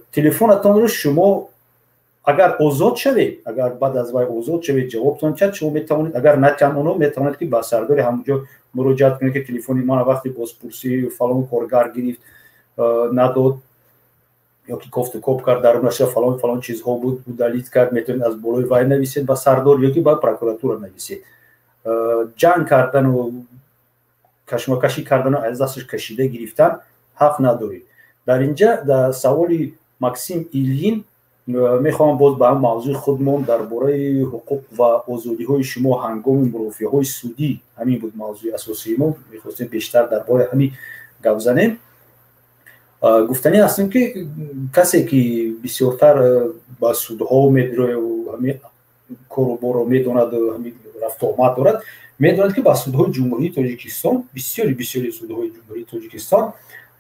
Телефонатонро шумо агар озод шавед, агар баъд аз вай озод шавед, ҷавобтон чад, шумо метавонед, агар натиҳанд оно, метавонед, ки ба сардори ҳамонҷо муроҷиат кунед, ки телефони мана вақти бозпурсӣ фалон коргар гирифт, надод ё ки кофту коб кард, дарунаша фалон фалон чизҳо буд, удалить кард. Метавонед аз болои вай нависед ба сардор ё ки ба прокуратура нависед. Ҷанг кардану кашмакашӣ кардану аз дасташ кашида гирифтан ҳақ надоред. Дар инҷа, дар саволи Максим Ильин, мехоҳам боз ба ҳам мавзӯи худмон дар бораи ҳуқуқ ва озодиҳои шумо ҳангоми мурофиаҳои судӣ, ҳамин буд мавзӯи асосии мо, мехостем бештар дар бораи ҳамин гап занем. Гуфтанӣ ҳастем, ки касе ки бисёртар ба судҳо медрояд, ҳамин кору борро медонад, ҳамин рафтуомад дорад, медонад, ки ба судҳои Ҷумҳурии Тоҷикистон, бисёри бисёри судҳои Ҷумҳурии Тоҷикистон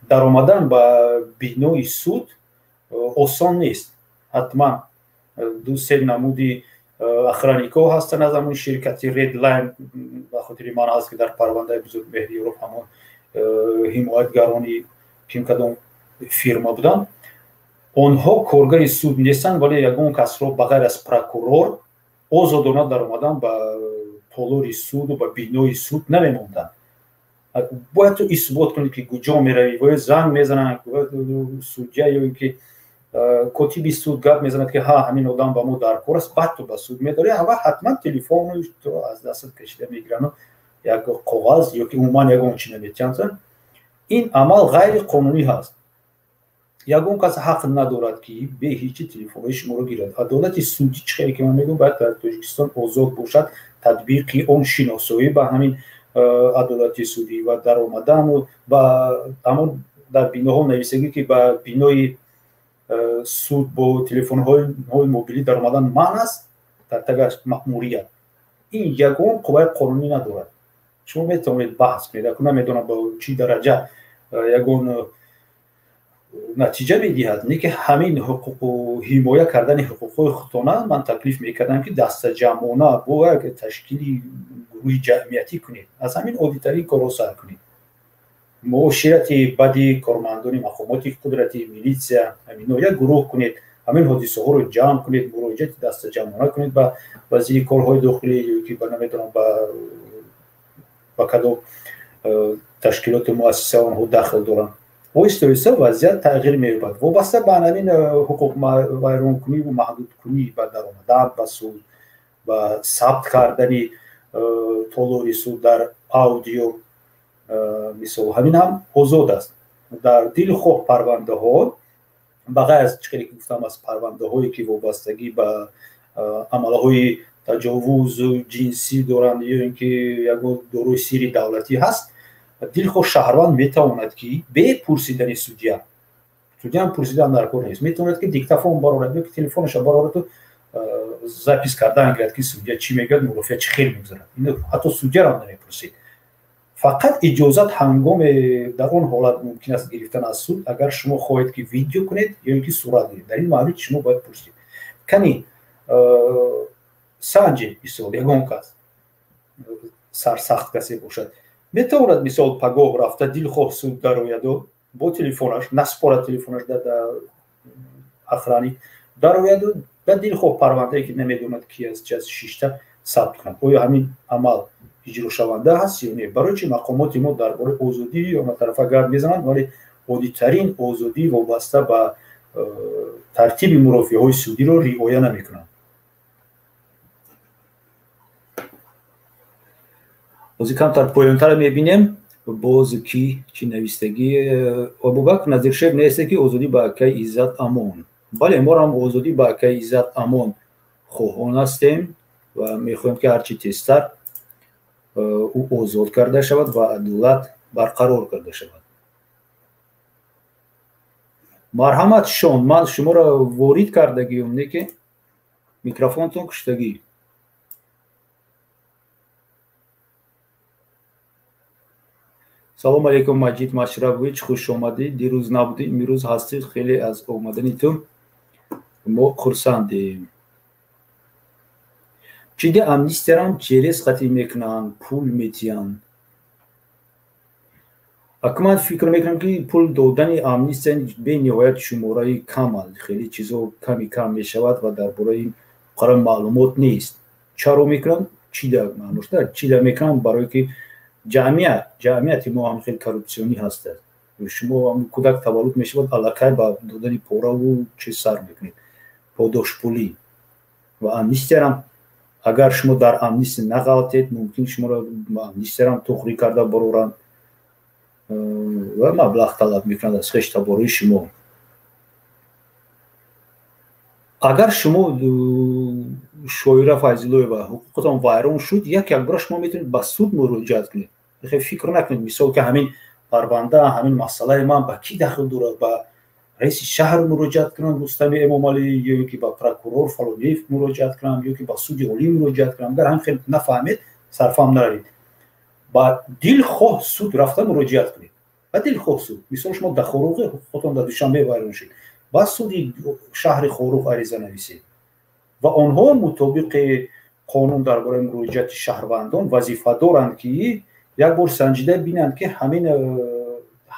даромадан ба бинои суд осон нест. Ҳатман ду се намуди охранникҳо ҳастанд аз ҳамон ширкати Redline. Ба хотири ман ҳаст, ки дар парвандаи бузург Меҳриёров ҳамон ҳимоятгарони ким кадом фирма буданд. Онҳо коргари суд нестанд, вале ягон касро ба ғайр аз прокурор озодона даромадан ба толори суду ба бинои суд намемонданд. Бояд ту исбот кунӣ, ки куҷо меравӣ. Бояд занг мезананд судья ё ин ки котиби суд гап мезанад, ки ҳа, ҳамин одам ба мо дар кор аст, баъд ту ба суд медорӣ. Ва ҳатман телефону аз дастат кашида мегирану як коғаз ё ки умуман ягон чи наметиҳанд. Ин амал ғайриқонунӣ ҳаст. Ягон кас ҳақ надорад, ки бе ҳечи телефонҳои шуморо гирад. Адолати судӣ, чӣ хеле ки ман мегӯям, бояд дар Тоҷикистон озод бошад, татбиқи он, шиносоӣ ба ҳамин адолати судӣ ва даромадану ба ҳамон дар биноҳо нависагӣ, ки ба бинои суд бо телефонҳои мобилӣ даромадан манъ аст, дар тагаш маъмурият, ин ягон қувваи қонунӣ надорад. Шумо метавонед баҳс кунед, аку намедонам, ба чӣ дараҷа ягон натиҷа медиҳад, не ки ҳамин ҳуқуқу ҳимоя кардани ҳуқуқҳои худтона ман таклиф мекардам, ки дастаҷамъона бо як ташкили гурӯҳи ҷамъиятӣ кунед, аз ҳамин оддитарин корҳо сар кунед. Муоширати бади кормандони мақомоти қудратӣ, милитсия, ҳамино як гурӯҳ кунед, ҳамин ҳодисаҳоро ҷамъ кунед, муроҷиати дастаҷамъона кунед ба вазири корҳои дохилӣ ё ки ба, намедонам, ба кадом ташкилоту муассиса онҳо дахл доранд. Оҳиста оҳиста вазъият тағйир меёбад. Вобаста ба ҳамин ҳуқуқвайронкуниву маҳдудкунӣ ба даромадан ба суд, ба сабт кардани толори суд дар аудио, мисол, ҳамин ҳам озод аст. Дар дилхоҳ парвандаҳо, ба ғайр аз, чӣ хеле ки гуфтам, аз парвандаҳое, ки вобастагӣ ба амалҳои таҷовузу ҷинсӣ доранд ё ин ки ягон дорои сирри давлатӣ ҳаст, дилхоҳ шаҳрванд метавонад, ки бе пурсидани судья, судьям пурсидан дар кор нест, метавонад, ки диктофон барорад ё ки телефонашро барораду запись кардан гирад, ки судья чӣ мегӯяд, мурофиа чӣ хел мегузарад. Ҳатто судьярам намепурсид. Фақат иҷозат ҳангоме дар он ҳолат мумкин аст гирифтан аз суд, агар шумо хоҳед, ки видео кунед ё ин ки сурат гиред. Дар ин маврид шумо бояд пурсид. Кани санҷед, мисол, ягон кас сарсахт касе бошад, метавонад, мисол, пагоҳ рафта дилхоҳ суд дарояду бо телефонаш наспорад, телефонаш дар охранник дарояду дар дилхоҳ парвандае, ки намедонад ки аз чи аз, шишта сабт кунад. Оё ҳамин амал иҷрошаванда ҳаст ё не? Барои чи мақомоти мо дар бораи озодӣ онатарафа гап мезананд, вале Оддитарин озодӣ вобаста ба тартиби мурофиаҳои судиро риоя намекунанд. Ҳозир камтар поёнтара мебинем, боз ки чӣ навистагӣ. Абубакр Назиршоев нависте, ки озодӣ ба акаи Иззат Амон. Бале, моро ҳам озодӣ ба акаи Иззат Амон хоҳон ҳастем ва мехоҳем, ки ҳарчи тезтар ӯ озод карда шавад ва адолат барқарор карда шавад. Марҳамат, Шон, ман шуморо ворид кардагиюм, не ки микрофонтон куштагӣ. Салом алейкум, Маҷид Машрабович, хуш омадӣ. Дирӯз набудӣ, имрӯз ҳастӣ. Хеле аз омадани ту мо хурсандем. Чиди амнистиярам через қатӣ мекунанд, пул метиҳанд. Ака, ман фикр мекунам, ки пул додани амнистия бениҳоят шумораи кам аст, хеле чизо ками кам мешавад ва дар бораи ин қара маълумот нест. Чаро мекунанд? Чида маъношта чида мекунанд? Барое ки ҷамъияти мо ҳам хеле коррупсионӣ ҳастад. Шумо кӯдак таваллуд мешавад, аллакай ба додани пораву чиз сар мекунед, подошпулӣ. Ва амнистиярам, агар шумо дар амнистия нағалтед, мумкин шуморо амнистиярам туғрӣ карда бароранд ва маблағ талаб мекунанд аз хештаборои шумо. Агар шумо, Шоира Файзуллоева, ҳуқуқатон вайрон шуд, як якбора шумо метавонед ба суд муроҷиат кунед. Фикр накунед, мисол, ки ҳамин парванда, ҳамин масъалаи ман ба кӣ дахл дорад, ба раиси шаҳр муроҷиат кунам, Рустами Эмомалӣ, ё ки ба прокурор фалониев муроҷиат кунам, ё ки ба суди олӣ муроҷиат кунам. Агар ҳам хел нафаҳмед, сарфаҳм наравед, ба дилхоҳ суд рафта муроҷиат кунед, ба дилхоҳ суд. Мисол, шумо дар Хоруғе, ҳуқуқатон дар Душанбе вайрон шуд, ба суди шаҳри Хоруғ ариза нависед ва онҳо мутобиқи қонун дар бораи муроҷиати шаҳрвандон вазифа доранд, ки як бор санҷида бинанд, ки ҳамин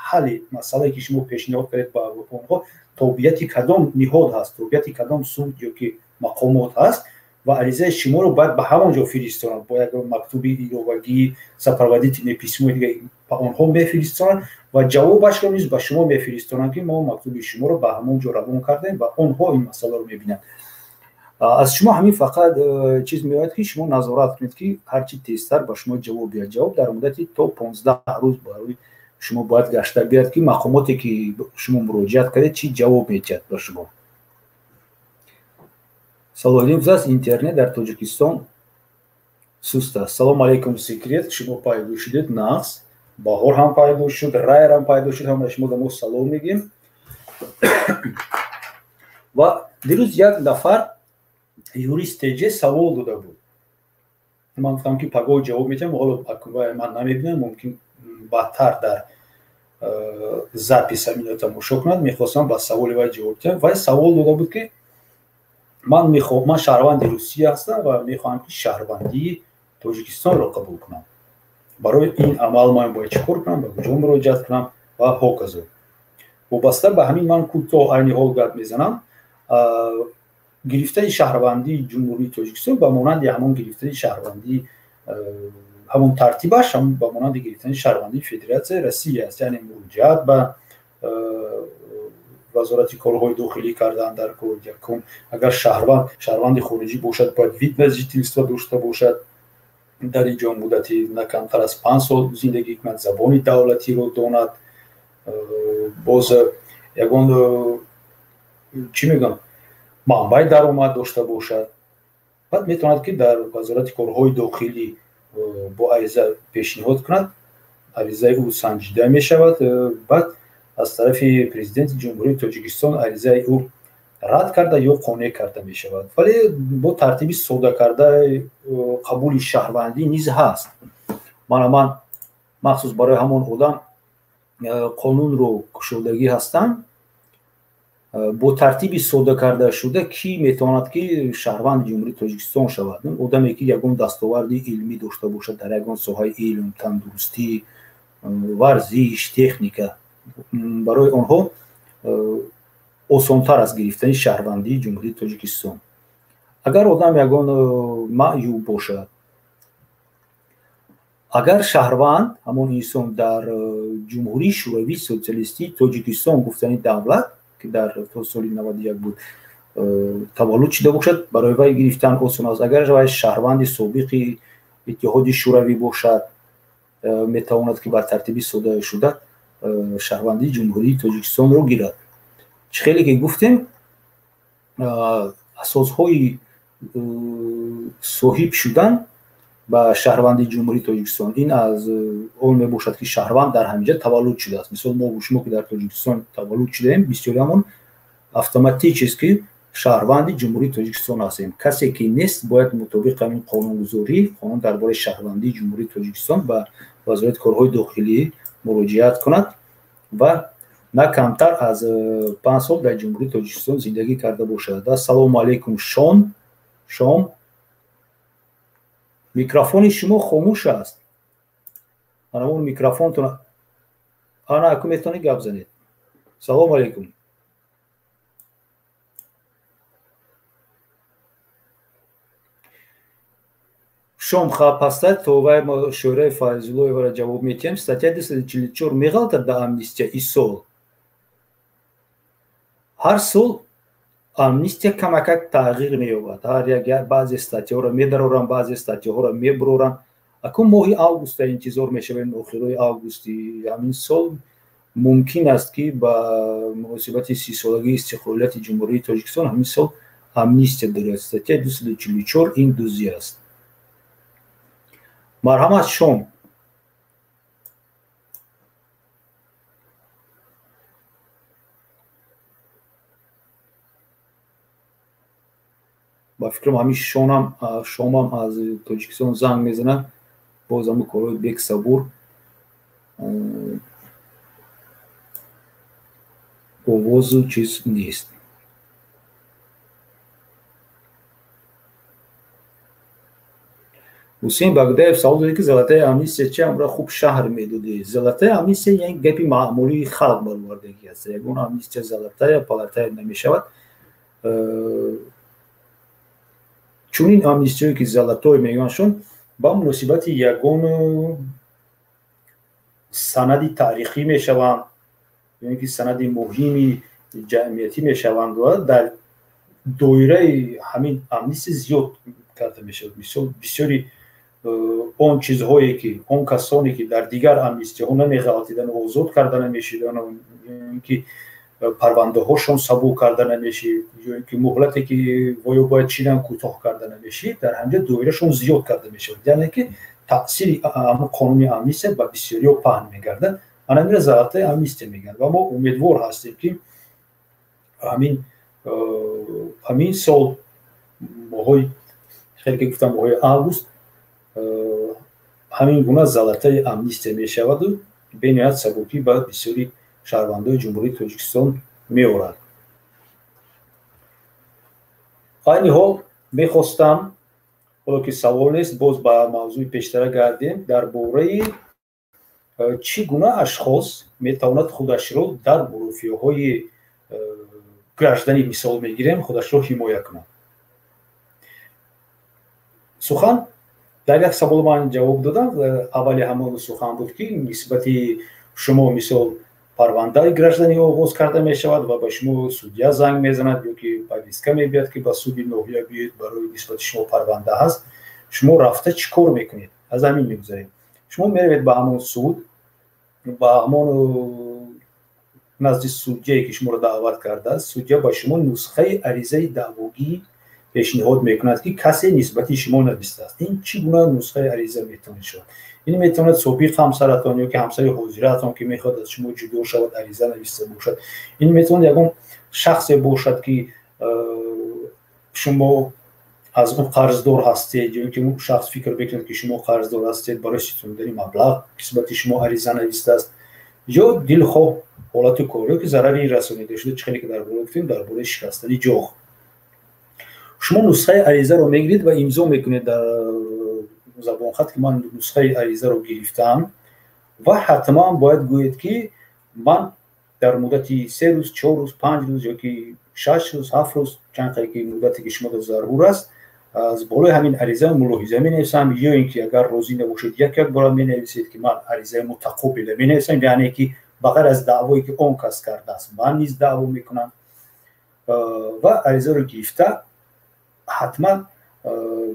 ҳалли масъалае, ки шумо пешниҳод кардед ба онҳо, тобеияти кадом ниҳод ҳаст, тобеияти кадом суд ё ки мақомот ҳаст, ва аризаи шуморо бояд ба ҳамон ҷо фиристонанд. Бо як мактуби иловагӣ, сопроводительное письмо дига ба онҳо мефиристонанд ва ҷавобашро низ ба шумо мефиристонанд, ки мо мактуби шуморо ба ҳамон ҷо равон кардем ва онҳо ин масъаларо мебинанд. Аз шумо ҳамин фақат чиз меояд, ки шумо назорат кунед, ки ҳарчи тезтар ба шумо ҷавоб биёяд. Ҷавоб дар муддати то 15 рӯз барои шумо бояд гашта биёяд, ки мақомоте, ки шумо муроҷиат кардед, чӣ ҷавоб медиҳад ба шумо. Салоҳиддин гуфтааст, интернет дар Тоҷикистон суст аст. Салому алейкум, Секрет, шумо пайдо шудед, нағз. Баҳор ҳам пайдо шуд, Райр ҳам пайдо шуд, ҳама шумо да мо салом мегӯем. Ва дирӯз як нафар юрист теҷе савол дода буд. Ман гуфтам, ки пагоҳ ҷавоб медиҳам, ҳоло ман намебинам, мумкин баъдтар дар запись ҳамино тамошо кунад. Мехостам ба саволи вай ҷавоб диҳам. Вай савол дода буд, ки ман шаҳрванди Русия ҳастам ва мехоҳам, ки шаҳрвандии Тоҷикистонро қабул кунам. Барои ин амал ман бояд чӣ кор кунам, ба куҷо муроҷиат кунам ва ҳоказо. Вобаста ба ҳамин ман кӯтоҳ айни ҳол гап мезанам. Гирифтани шаҳрвандии Ҷумҳурии Тоҷикистон ба монанди ҳамон гирифтани шаҳрвандии, ҳамон тартибаш ба монанди гирифтани шаҳрвандии Федератсияи Россия аст, яъне муроҷиат ба Вазорати корҳои дохилӣ кардан дар кор якум. Агар шаҳрванди хориҷӣ бошад, бояд вид на жительство дошта бошад, дар ин ҷо муддати на камтар аз 5 сол зиндагӣ кунад, забони давлатиро донад, боз ягон, чӣ мегӯям, манбаи даромад дошта бошад. Баъд метавонад, ки дар Вазорати корҳои дохилӣ бо ариза пешниҳод кунад. Аризаи ӯ санҷида мешавад, баъд аз тарафи Президенти Ҷумҳурии Тоҷикистон аризаи ӯ рад карда ё қонеъ карда мешавад. Вале бо тартиби сода карда қабули шаҳрвандӣ низ ҳаст. Мана, ман махсус барои ҳамон одам қонунро кушодагӣ ҳастам. Бо тартиби сода кардашуда кӣ метавонад, ки шаҳрванди Ҷумҳурии Тоҷикистон шавад? Одаме, ки ягон дастоварди илмӣ дошта бошад дар ягон соҳаи илм, тандурустӣ, варзиш, техника. Барои онҳо осонтар аст гирифтани шаҳрвандии Ҷумҳурии Тоҷикистон. Агар одам ягон маъюб бошад, Агар шаҳрванд, ҳамон инсон дар Ҷумҳурии Шӯравии Социалистии Тоҷикистон, гуфтани давлат, ки дар то соли 91 буд, таваллуд шуда бошад, барои вай гирифтан осон аст. Агар вай шаҳрванди собиқи Иттиҳоди Шӯравӣ бошад, метавонад ки бар тартиби сода шуда шаҳрвандии Ҷумҳурии Тоҷикистонро гирад. Чӣ хеле ки гуфтем, асосҳои соҳиб шудан ба шаҳрвандии Ҷумҳурии Тоҷикистон ин аз он мебошад, ки шаҳрванд дар ҳаминҷа таваллуд шудааст. Мисол, мо шумо ки дар Тоҷикистон таваллуд шудаем, бисёриамон автоматически шаҳрванди Ҷумҳурии Тоҷикистон ҳастем. Касе ки нест, бояд мутобиқ ҳамин қонунгузорӣ, қонун дар бораи шаҳрвандии Ҷумҳурии Тоҷикистон, ба Вазорати корҳои дохилӣ муроҷиат кунад ва на камтар аз 5 сол дар Ҷумҳурии Тоҷикистон зиндагӣ карда бошад. Ассалому алайкум, Шон. Шом. Микрофони шумо хомӯш аст. Ана он микрофонтон. Ана аку метавонед гап занед. Салому алайкум. Шом хапаста, то вай мо Шӯраи Файзуллоеваро ҷавоб метиҳем. Статья 244 меғалтад да амнистия и сол. Ҳар сол амнистия камакак тағйир меёбад. Ҳар як баъзе статьяҳоро медароранд, баъзе статьяҳоро мебуроранд. Акун моҳи августа интизор мешавем, охирои августи ҳамин сол мумкин аст, ки ба муносибати 30-солагии истиқлолияти Ҷумҳурии Тоҷикистон ҳамин сол амнистия дорад. Статья 244 ин дуздӣ аст. Марҳамат, Шом. Ба фикрам, ҳамин Шонам, Шомам аз Тоҷикистон занг мезанад, боз ҳамун корҳои Бексабур овозу чиз нест. Ҳусейн Багдаев савол додед, ки золотая амнистия чи амра хуб шаҳр медодед. Золотая амнистия як гапи маъмулии халқ баровардагӣ аст. Ягон амнистия золотая палатая намешавад. Чунин амнистияе ки золотой мегӯяндшон, ба муносибати ягон санади таърихӣ мешаванд, ё ин ки санади муҳими ҷамъиятӣ мешаванд ва дар доираи ҳамин амнистия зиёд карда мешавад. Мисол, бисёри он чизҳое ки он касоне ки дар дигар амнистияҳо намеғалтидан, озод карда намешиданд, ё ин ки парвандаҳошон сабук карда намешид, ё ин ки муҳлате ки воё бояд чидан кӯтоҳ карда намешид, дар ҳамҷа доирашон зиёд карда мешавад. Яъне ки таъсири қонуни амнистия ба бисёриҳо паҳн мегардад. Ана ҳаминро золотая амнистия мегӯянд ва мо умедвор ҳастем, ки ҳамин сол моҳои, хеле ки гуфтам, моҳои август ҳамин гуна золотая амнистия мешаваду бениҳоят сабукӣ ба бисёри шаҳрвандои Ҷумҳурии Тоҷикистон меорад. Айни ҳол мехостам, ҳоло ки савол нест, боз ба мавзӯи пештара гардем дар бораи чӣ гуна ашхос метавонад худашро дар буруфиҳои гражданӣ, мисол мегирем, худашро ҳимоя кунад. Сухан дар як савол ман ҷавоб додам. Аввали ҳамон сухан буд, ки нисбати шумо, мисол, парвандаи гражданӣ оғоз карда мешавад ва ба шумо судья занг мезанад ё ки повестка мебиёд, ки ба суди ноҳия биёед, барои нисбати шумо парванда ҳаст. Шумо рафта чӣ кор мекунед? Аз ҳамин мегузарем. Шумо меравед ба ҳамон суд, ба ҳамон назди судьяе ки шуморо даъват кардааст. Судья ба шумо нусхаи аризаи даъвогӣ пешниҳод мекунад, ки касе нисбати шумо навистааст. Ин чӣ гуна нусхаи ариза метавонад шавад? Ин метавонад собиқ ҳамсаратон ё ки ҳамсари ҳозиратон, ки мехоҳад аз шумо ҷудо шавад, ариза нависта бошад. Ин метавонад ягон шахсе бошад, ки шумо аз ӯ қарздор ҳастед, ё ки ӯ шахс фикр мекунад, ки шумо қарздор ҳастед, барои ситонидани маблағ нисбати шумо ариза навистааст, ё дилхоҳ ҳолати корӣ, ки зарари расонида шуда, чӣ хеле ки дар бора гуфтем, дар бораи шикастани ҷоғ. Шумо нусхаи аризаро мегиред ва имзо мекунед дар забонхат, ки ман нусхаи аризаро гирифтам, ва ҳатман бояд гӯед, ки ман дар муддати 3 рӯз, 4 рӯз, 5 рӯз ё ки 6 рӯз, 7 рӯз, чанд қадр ки муддате ки шумо зарур аст, Аз болои ҳамин ариза мулоҳиза менависам, ё ин ки агар розӣ набошед, як як бора менависед, ки ман аризаи мутақобила менависам, яъне ки ба ғайр аз даъвое ки он кас кардааст, ман низ даъво мекунам. Ва аризаро гирифта, ҳатман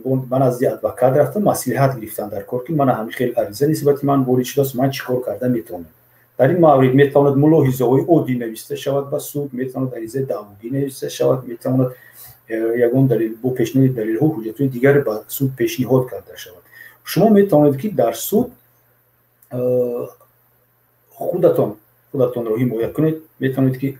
ба назди адвокат рафта, маслиҳат гирифтан дар кор, ки мана ҳамин хел ариза нисбати ман ворид шудааст, ман чӣ кор карда метавонам. Дар ин маврид метавонад мулоҳизаҳои оддӣ нависта шавад ба суд, метавонад аризаи даъвогӣ нависта шавад, метавонад ягон далел бо пешниҳоди далелҳо, ҳуҷҷатҳои дигаре ба суд пешниҳод карда шавад. Шумо метавонед, ки дар суд худатонро ҳимоя кунед, метавонед, ки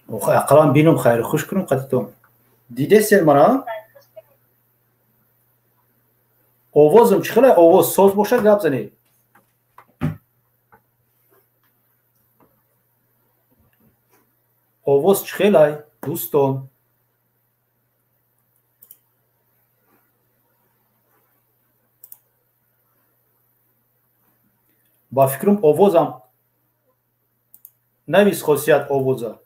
Ақаллан бинум, хайру хуш кунум қатитон. Дидесен мана? Овозам чӣ хеле? Овоз соз бошад, гап занед. Овоз чӣ хелай, дӯстон? Ба фикрам, овозам навис хосият овоза.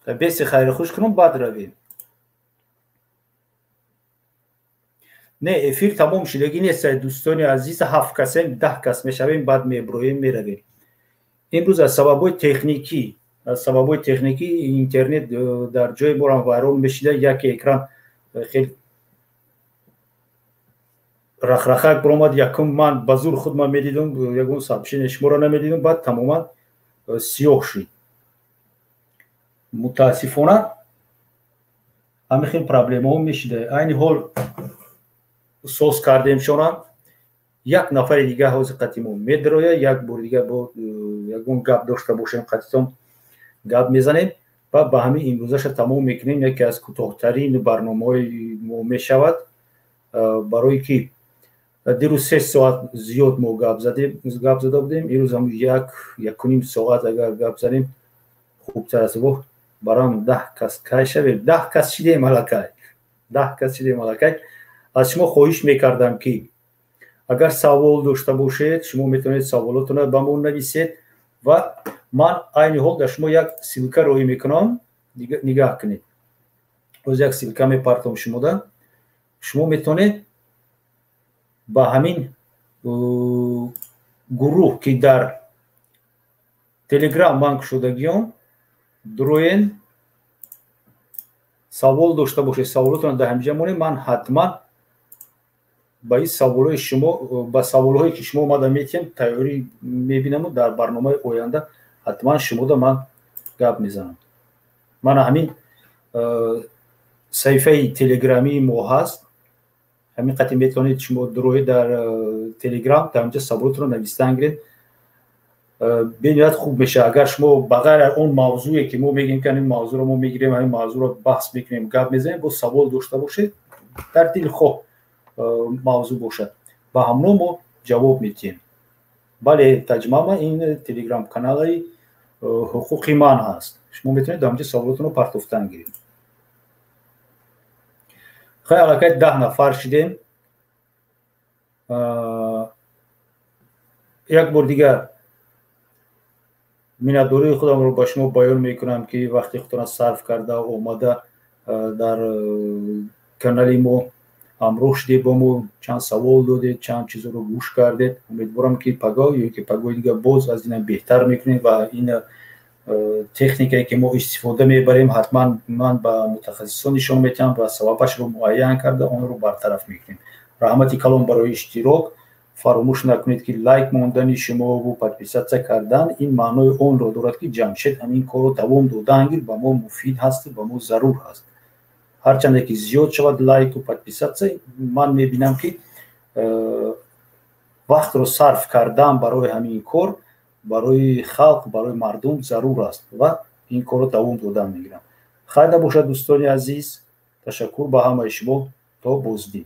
Беси хайру хуш кунум, баъд равем. Не, эфир тамом шудагӣ нест, дӯстони азиз. Ҳафт касем, 10 кас мешавем, баъд меброем, меравем. Имрӯз аз сабабҳои техникӣ интернет дар ҷои морам вайрон мешида. Яке экран хел рахрахак баромад. Якум ман ба зур худ ман медидум, ягон сообщение шуморо намедидум, баъд тамоман сиёҳ шуд. Мутаассифона, ҳамин хел проблемаҳо мешида. Айни ҳол соз кардем шона. Як нафари дига ҳозир қати мо медроя. Як бори дига бо ягон гап дошта бошем, қатитон гап мезанем ва ба ҳамин имрӯзаша тамом мекунем. Яке аз кӯтоҳтарин барномаҳои мо мешавад, барое ки дирӯз 3 соат зиёд мо гап задем, гап зада будем. Имрӯз ҳам 1-1.5 соат агар гап занем, хубтар аст. Воҳ, барам 10 кас кай шавем? 10 кас шидем аллакай, 10 кас шидем аллакай. Аз шумо хоҳиш мекардам, ки агар савол дошта бошед, шумо метавонед саволотонро ба мо нависед ва ман айни ҳол дар шумо як ссылка роҳӣ мекунам. Нигаҳ кунед, боз як ссылка мепартом шумода. Шумо метавонед ба ҳамин гурӯҳ, ки дар Телеграм ман кушодагиём, дуроен. Савол дошта бошед, саволотонро дар ҳаминҷа монед. Ман ҳатман ба ин саволҳои шумо, ба саволҳое ки шумо омада метиҳем, тайёрӣ мебинаму дар барномаи оянда ҳатман шумода ман гап мезанам. Мана ҳамин саҳифаи телеграмии мо ҳаст. Ҳамин қати метавонед шумо дуроҳед дар Телеграм, дар ҳаминҷа саволотонро навистан гиред. Бениҳоят хуб мешавад, агар шумо ба ғайр аз он мавзӯе ки мо мегӯем, ки ҳамин мавзӯро мо мегирем, ҳамин мавзӯро баҳс мекунем, гап мезанем, боз савол дошта бошед, дар дилхоҳ мавзӯъ бошад, ба ҳамно мо ҷавоб медиҳем. Бале, таҷмама, ин Телеграм каналаи ҳуқуқи ман ҳаст. Шумо метавонед дар ҳаминҷа саволотонро партофтан гиред. Хай, аллакай 10 нафар шидем. Як бор дигар миннатдории худамро ба шумо баён мекунам, ки вақти худтона сарф карда омада дар канали мо ҳамроҳ шудед, бо мо чанд савол додед, чанд чизоро гӯш кардед. Умедворам, ки пагоҳ ё ки пагоҳи дигар боз аз инам беҳтар мекунем ва ин техникае ки мо истифода мебарем, ҳатман ман ба мутахассисон нишон метиҳам ва сабабашро муайян карда, онро бартараф мекунем. Раҳмати калон барои иштирок. Фаромӯш накунед, ки лайк мондани шумову подписаться кардан ин маънои онро дорад, ки Ҷамшед ҳамин корро давом додан гир, ба мо муфид ҳасту ба мо зарур ҳаст. Ҳарчанде ки зиёд шавад лайку подписаться, ман мебинам, ки вақтро сарф кардан барои ҳамин кор барои халқ, барои мардум зарур аст ва ин корро давом додан мегирам. Хайр набошад, дӯстони азиз. Ташаккур ба ҳамаи шумо. То боздид.